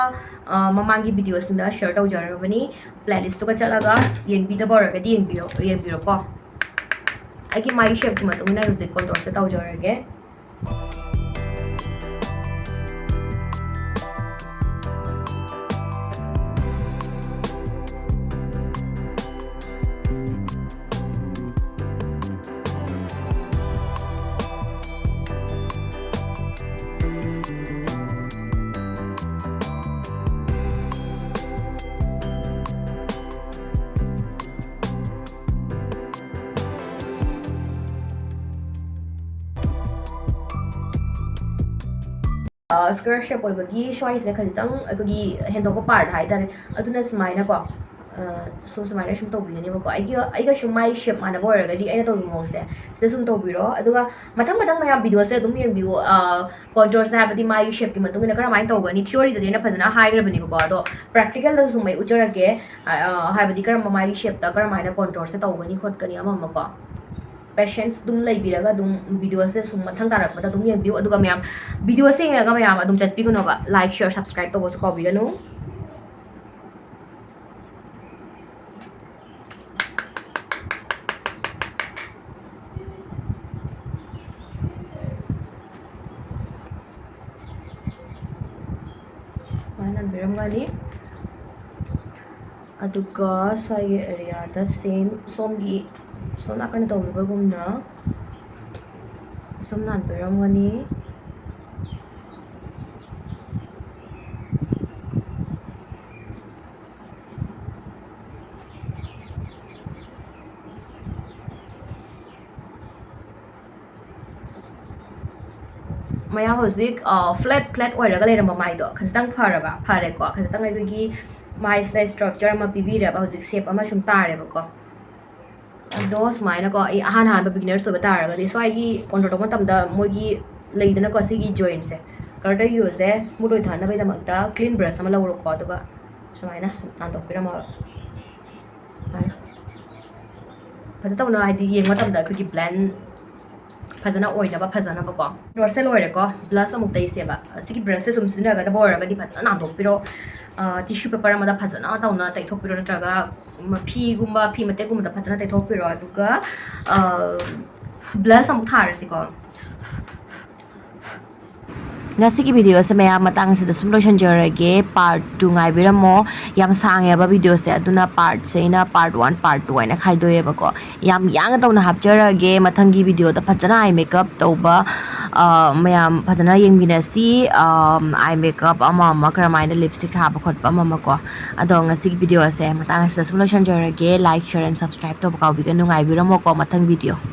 ꯑ, ꯃꯃꯥꯡꯒꯤ videoꯁꯤꯡꯗ share ꯇꯧꯖꯔꯕꯅꯤ꯫ Playlistꯇꯨꯒ ꯆꯠꯂꯒ ꯌꯦꯡꯕꯤꯗꯕ ꯑꯣꯏꯔꯒꯗꯤ ꯌꯦꯡꯕꯤꯌꯣ, ꯌꯦꯡꯕꯤꯔꯣꯀꯣ꯫ ꯑꯩꯒꯤ ꯃꯥꯏꯒꯤ shapeꯀꯤ ꯃꯇꯨꯡ ꯏꯟꯅ ꯍꯧꯖꯤꯛ contourꯁꯦ ꯇꯧꯖꯔꯒꯦ꯫ ꯑ, square shape ꯑꯣꯏꯕꯒꯤ ꯁ꯭ꯋꯥꯏꯁꯤꯗ ꯈꯖꯤꯛꯇꯪ ꯑꯩꯈꯣꯏꯒꯤ ꯍꯦꯟꯗꯣꯛꯄ part ꯍꯥꯏꯇꯥꯔꯦ, ꯑꯗꯨꯅ ꯁꯨꯃꯥꯏꯅꯀꯣ, ꯑ, ꯁꯨꯝ ꯁꯨꯃꯥꯏꯅ ꯁꯨꯝ ꯇꯧꯕꯤꯒꯅꯦꯕꯀꯣ꯫ ꯑꯩꯒꯤ, ꯑꯩꯒ ꯁꯨꯝ ꯃꯥꯏ ꯁꯦꯞ ꯃꯥꯟꯅꯕ ꯑꯣꯏꯔꯒꯗꯤ ꯑꯩꯅ ꯇꯧꯔꯤꯕ ꯃꯑꯣꯡꯁꯦ ꯁꯤꯗ ꯁꯨꯝ ꯇꯧꯕꯤꯔꯣ꯫ ꯑꯗꯨꯒ ꯃꯊꯪ ꯃꯊꯪ ꯃꯌꯥꯝ ꯚꯤꯗꯤꯑꯣꯁꯦ ꯑꯗꯨꯝ ꯌꯦꯡꯕꯤꯌꯨ꯫ ꯀꯣꯟꯇꯣꯔꯁꯦ ꯍꯥꯏꯕꯗꯤ ꯃꯥꯏꯒꯤ ꯁꯦꯞꯀꯤ ꯃꯇꯨꯡ ꯏꯟꯅ ꯀꯔꯝꯍꯥꯏꯅ ꯇꯧꯒꯅꯤ, ꯊꯤꯑꯣꯔꯤꯗꯗꯤ ꯑꯩꯅ ꯐꯖꯅ ꯍꯥꯏꯈ꯭ꯔꯕꯅꯤꯕꯀꯣ꯫ ꯑꯗꯣ ꯄ꯭ꯔꯦꯛꯇꯤꯀꯦꯜꯗꯁꯨ ꯁꯨꯝ ꯑꯩ ꯎꯠꯆꯔꯛꯀꯦ꯫ ꯍꯥꯏꯕꯗꯤ ꯀꯔꯝꯕ ꯃꯥꯏꯒꯤ ꯁꯦꯞꯇ ꯀꯔꯝꯍꯥꯏꯅ ꯀꯣꯟꯇꯣꯔꯁꯦ ꯇꯧꯒꯅꯤ ꯈꯣꯠꯀꯅꯤ ꯑꯃ ꯑꯃꯀꯣ꯫ ꯄꯦꯁꯦꯟꯁ ꯑꯗꯨꯝ ꯂꯩꯕꯤꯔꯒ ꯑꯗꯨꯝ ꯚꯤꯗꯤꯑꯣꯁꯦ ꯁꯨꯝ ꯃꯊꯪ ꯇꯥꯔꯛꯄꯗ ꯑꯗꯨꯝ ꯌꯦꯡꯕꯤꯌꯨ꯫ ꯑꯗꯨꯒ ꯃꯌꯥꯝ, ꯚꯤꯗꯤꯑꯣꯁꯦ ꯌꯦꯡꯉꯒ ꯃꯌꯥꯝ ꯑꯗꯨꯝ ꯆꯠꯄꯤꯒꯅꯣꯕ, ꯂꯥꯏꯛ, ꯁꯤꯌꯔ, ꯁꯕꯁꯀ꯭ꯔꯥꯏꯕ ꯇꯧꯕꯁꯨ ꯀꯥꯎꯕꯤꯒꯅꯨ꯫ ꯁꯨꯃꯥꯏꯅ ꯅꯥꯟꯕꯤꯔꯝꯒꯅꯤ꯫ ꯑꯗꯨꯒ ꯁ꯭ꯋꯥꯏꯒꯤ ꯑꯦꯔꯤꯌꯥꯗ ꯁꯦꯝ, ꯁꯣꯝꯒꯤ, ꯁꯣꯝ ꯅꯥꯀꯟꯗ ꯇꯧꯈꯤꯕꯒꯨꯝꯅ ꯁꯨꯝ ꯅꯥꯟꯕꯤꯔꯝꯒꯅꯤ꯫ ꯃꯌꯥꯝ ꯍꯧꯖꯤꯛ, ꯑ, ꯐ꯭ꯂꯦꯠ ꯐ꯭ꯂꯦꯠ ꯑꯣꯏꯔꯒ ꯂꯩꯔꯝꯕ ꯃꯥꯏꯗꯣ ꯈꯖꯤꯛꯇꯪ ꯐꯔꯕ, ꯐꯔꯦꯀꯣ꯫ ꯈꯖꯤꯛꯇꯪ ꯑꯩꯈꯣꯏꯒꯤ ꯃꯥꯏꯁꯤꯗ ꯏꯁꯇ꯭ꯔꯛꯆꯔ ꯑꯃ ꯄꯤꯕꯤꯔꯦꯕ, ꯍꯧꯖꯤꯛ ꯁꯦꯞ ꯑꯃ ꯁꯨꯝ ꯇꯥꯔꯦꯕꯀꯣ꯫ ꯑꯗꯣ ꯁꯨꯃꯥꯏꯅꯀꯣ, ꯑꯩ ꯑꯍꯥꯟ ꯑꯍꯥꯟꯕ ꯕꯤꯒꯤꯅꯔꯁ ꯑꯣꯏꯕ ꯇꯥꯔꯒꯗꯤ, ꯁ꯭ꯋꯥꯏꯒꯤ ꯀꯣꯟꯇ꯭ꯔꯣꯜ ꯇꯧꯕ ꯃꯇꯝꯗ ꯃꯣꯏꯒꯤ ꯂꯩꯗꯅꯀꯣ, ꯁꯤꯒꯤ ꯖꯣꯏꯟꯁꯦ, ꯀꯔꯇꯔ ꯌꯨꯁꯦ ꯁ꯭ꯃꯨꯠ ꯑꯣꯏꯊꯅꯕꯒꯤꯗꯃꯛꯇ ꯀ꯭ꯂꯤꯟ ꯕ꯭ꯔꯁ ꯑꯃ ꯂꯧꯔꯣꯀꯣ, ꯑꯗꯨꯒ ꯁꯨꯃꯥꯏꯅ ꯁꯨꯝ ꯅꯥꯟꯊꯣꯛꯄꯤꯔꯝꯃꯣ꯫ ꯁꯨꯃꯥꯏꯅ ꯐꯖ ꯇꯧꯅ, ꯍꯥꯏꯗꯤ, ꯌꯦꯡꯕ ꯃꯇꯝꯗ ꯑꯩꯈꯣꯏꯒꯤ ꯕ꯭ꯂꯦꯟ ꯐꯖꯅ ꯑꯣꯏꯅꯕ, ꯐꯖꯅꯕꯀꯣ꯫ ꯕ꯭ꯔꯁꯁꯦ ꯂꯣꯏꯔꯦꯀꯣ, ꯕ꯭ꯂꯁ ꯑꯃꯨꯛ ꯇꯩꯁꯦꯕ꯫ ꯁꯤꯒꯤ ꯕ꯭ꯔꯁꯁꯦ ꯁꯨꯝ ꯁꯤꯖꯤꯟꯅꯒꯗꯕ ꯑꯣꯏꯔꯒꯗꯤ ꯐꯖꯅ ꯅꯥꯟꯊꯣꯛꯄꯤꯔꯣ꯫ ꯇꯤꯁꯨ ꯄꯦꯄꯔ ꯑꯃꯗ ꯐꯖꯅ ꯇꯧꯅ ꯇꯩꯊꯣꯛꯄꯤꯔꯣ, ꯅꯠꯇ꯭ꯔꯒ ꯐꯤꯒꯨꯝꯕ, ꯐꯤ ꯃꯇꯦꯛꯀꯨꯝꯕꯗ ꯐꯖꯅ ꯇꯩꯊꯣꯛꯄꯤꯔꯣ꯫ ꯑꯗꯨꯒ, ꯑ, ꯕ꯭ꯂꯁ ꯑꯃꯨꯛ ꯊꯥꯔꯁꯤꯀꯣ꯫ ꯉꯁꯤꯒꯤ ꯚꯤꯗꯤꯑꯣꯁꯦ ꯃꯌꯥꯝ ꯃꯇꯥꯡ ꯑꯁꯤꯗ ꯁꯨꯝ ꯂꯣꯏꯁꯤꯟꯖꯔꯒꯦ꯫ ꯄꯥꯔꯠ ꯇꯨ ꯉꯥꯏꯕꯤꯔꯝꯃꯣ꯫ ꯌꯥꯝ ꯁꯥꯡꯉꯦꯕ ꯚꯤꯗꯤꯑꯣꯁꯦ, ꯑꯗꯨꯅ ꯄꯥꯔꯠꯁꯦ ꯑꯩꯅ ꯄꯥꯔꯠ ꯋꯥꯟ, ꯄꯥꯔꯠ ꯇꯨ ꯍꯥꯏꯅ ꯈꯥꯏꯗꯣꯛꯑꯦꯕꯀꯣ꯫ ꯌꯥꯝ ꯌꯥꯡꯅ ꯇꯧꯅ ꯍꯥꯞꯆꯔꯒꯦ꯫ ꯃꯊꯪꯒꯤ ꯚꯤꯗꯤꯑꯣꯗ ꯐꯖꯅ ꯑꯥꯏ ꯃꯦꯀꯞ ꯇꯧꯕ, ꯑ, ꯃꯌꯥꯝ ꯐꯖꯅ ꯌꯦꯡꯃꯤꯟꯅꯁꯤ꯫ ꯑ, ꯑꯥꯏ ꯃꯦꯀꯞ ꯑꯃ ꯑꯃ, ꯀꯔꯝꯍꯥꯏꯅ ꯂꯤꯞꯁꯇꯤꯛ ꯊꯥꯕ ꯈꯣꯠꯄ ꯑꯃ ꯑꯃꯀꯣ꯫ ꯑꯗꯣ ꯉꯁꯤꯒꯤ ꯚꯤꯗꯤꯑꯣꯁꯦ ꯃꯇꯥꯡ ꯑꯁꯤꯗ ꯁꯨꯝ ꯂꯣꯏꯁꯤꯟꯖꯔꯒꯦ꯫ ꯂꯥꯏꯛ, ꯁꯤꯌꯔ, ꯑꯦꯟ ꯁꯕꯁꯀ꯭ꯔꯥꯏꯕ ꯇꯧꯕ ꯀꯥꯎꯕꯤꯒꯅꯨ꯫ ꯉꯥꯏꯕꯤꯔꯝꯃꯣꯀꯣ ꯃꯊꯪ ꯚꯤꯗꯤꯑꯣ꯫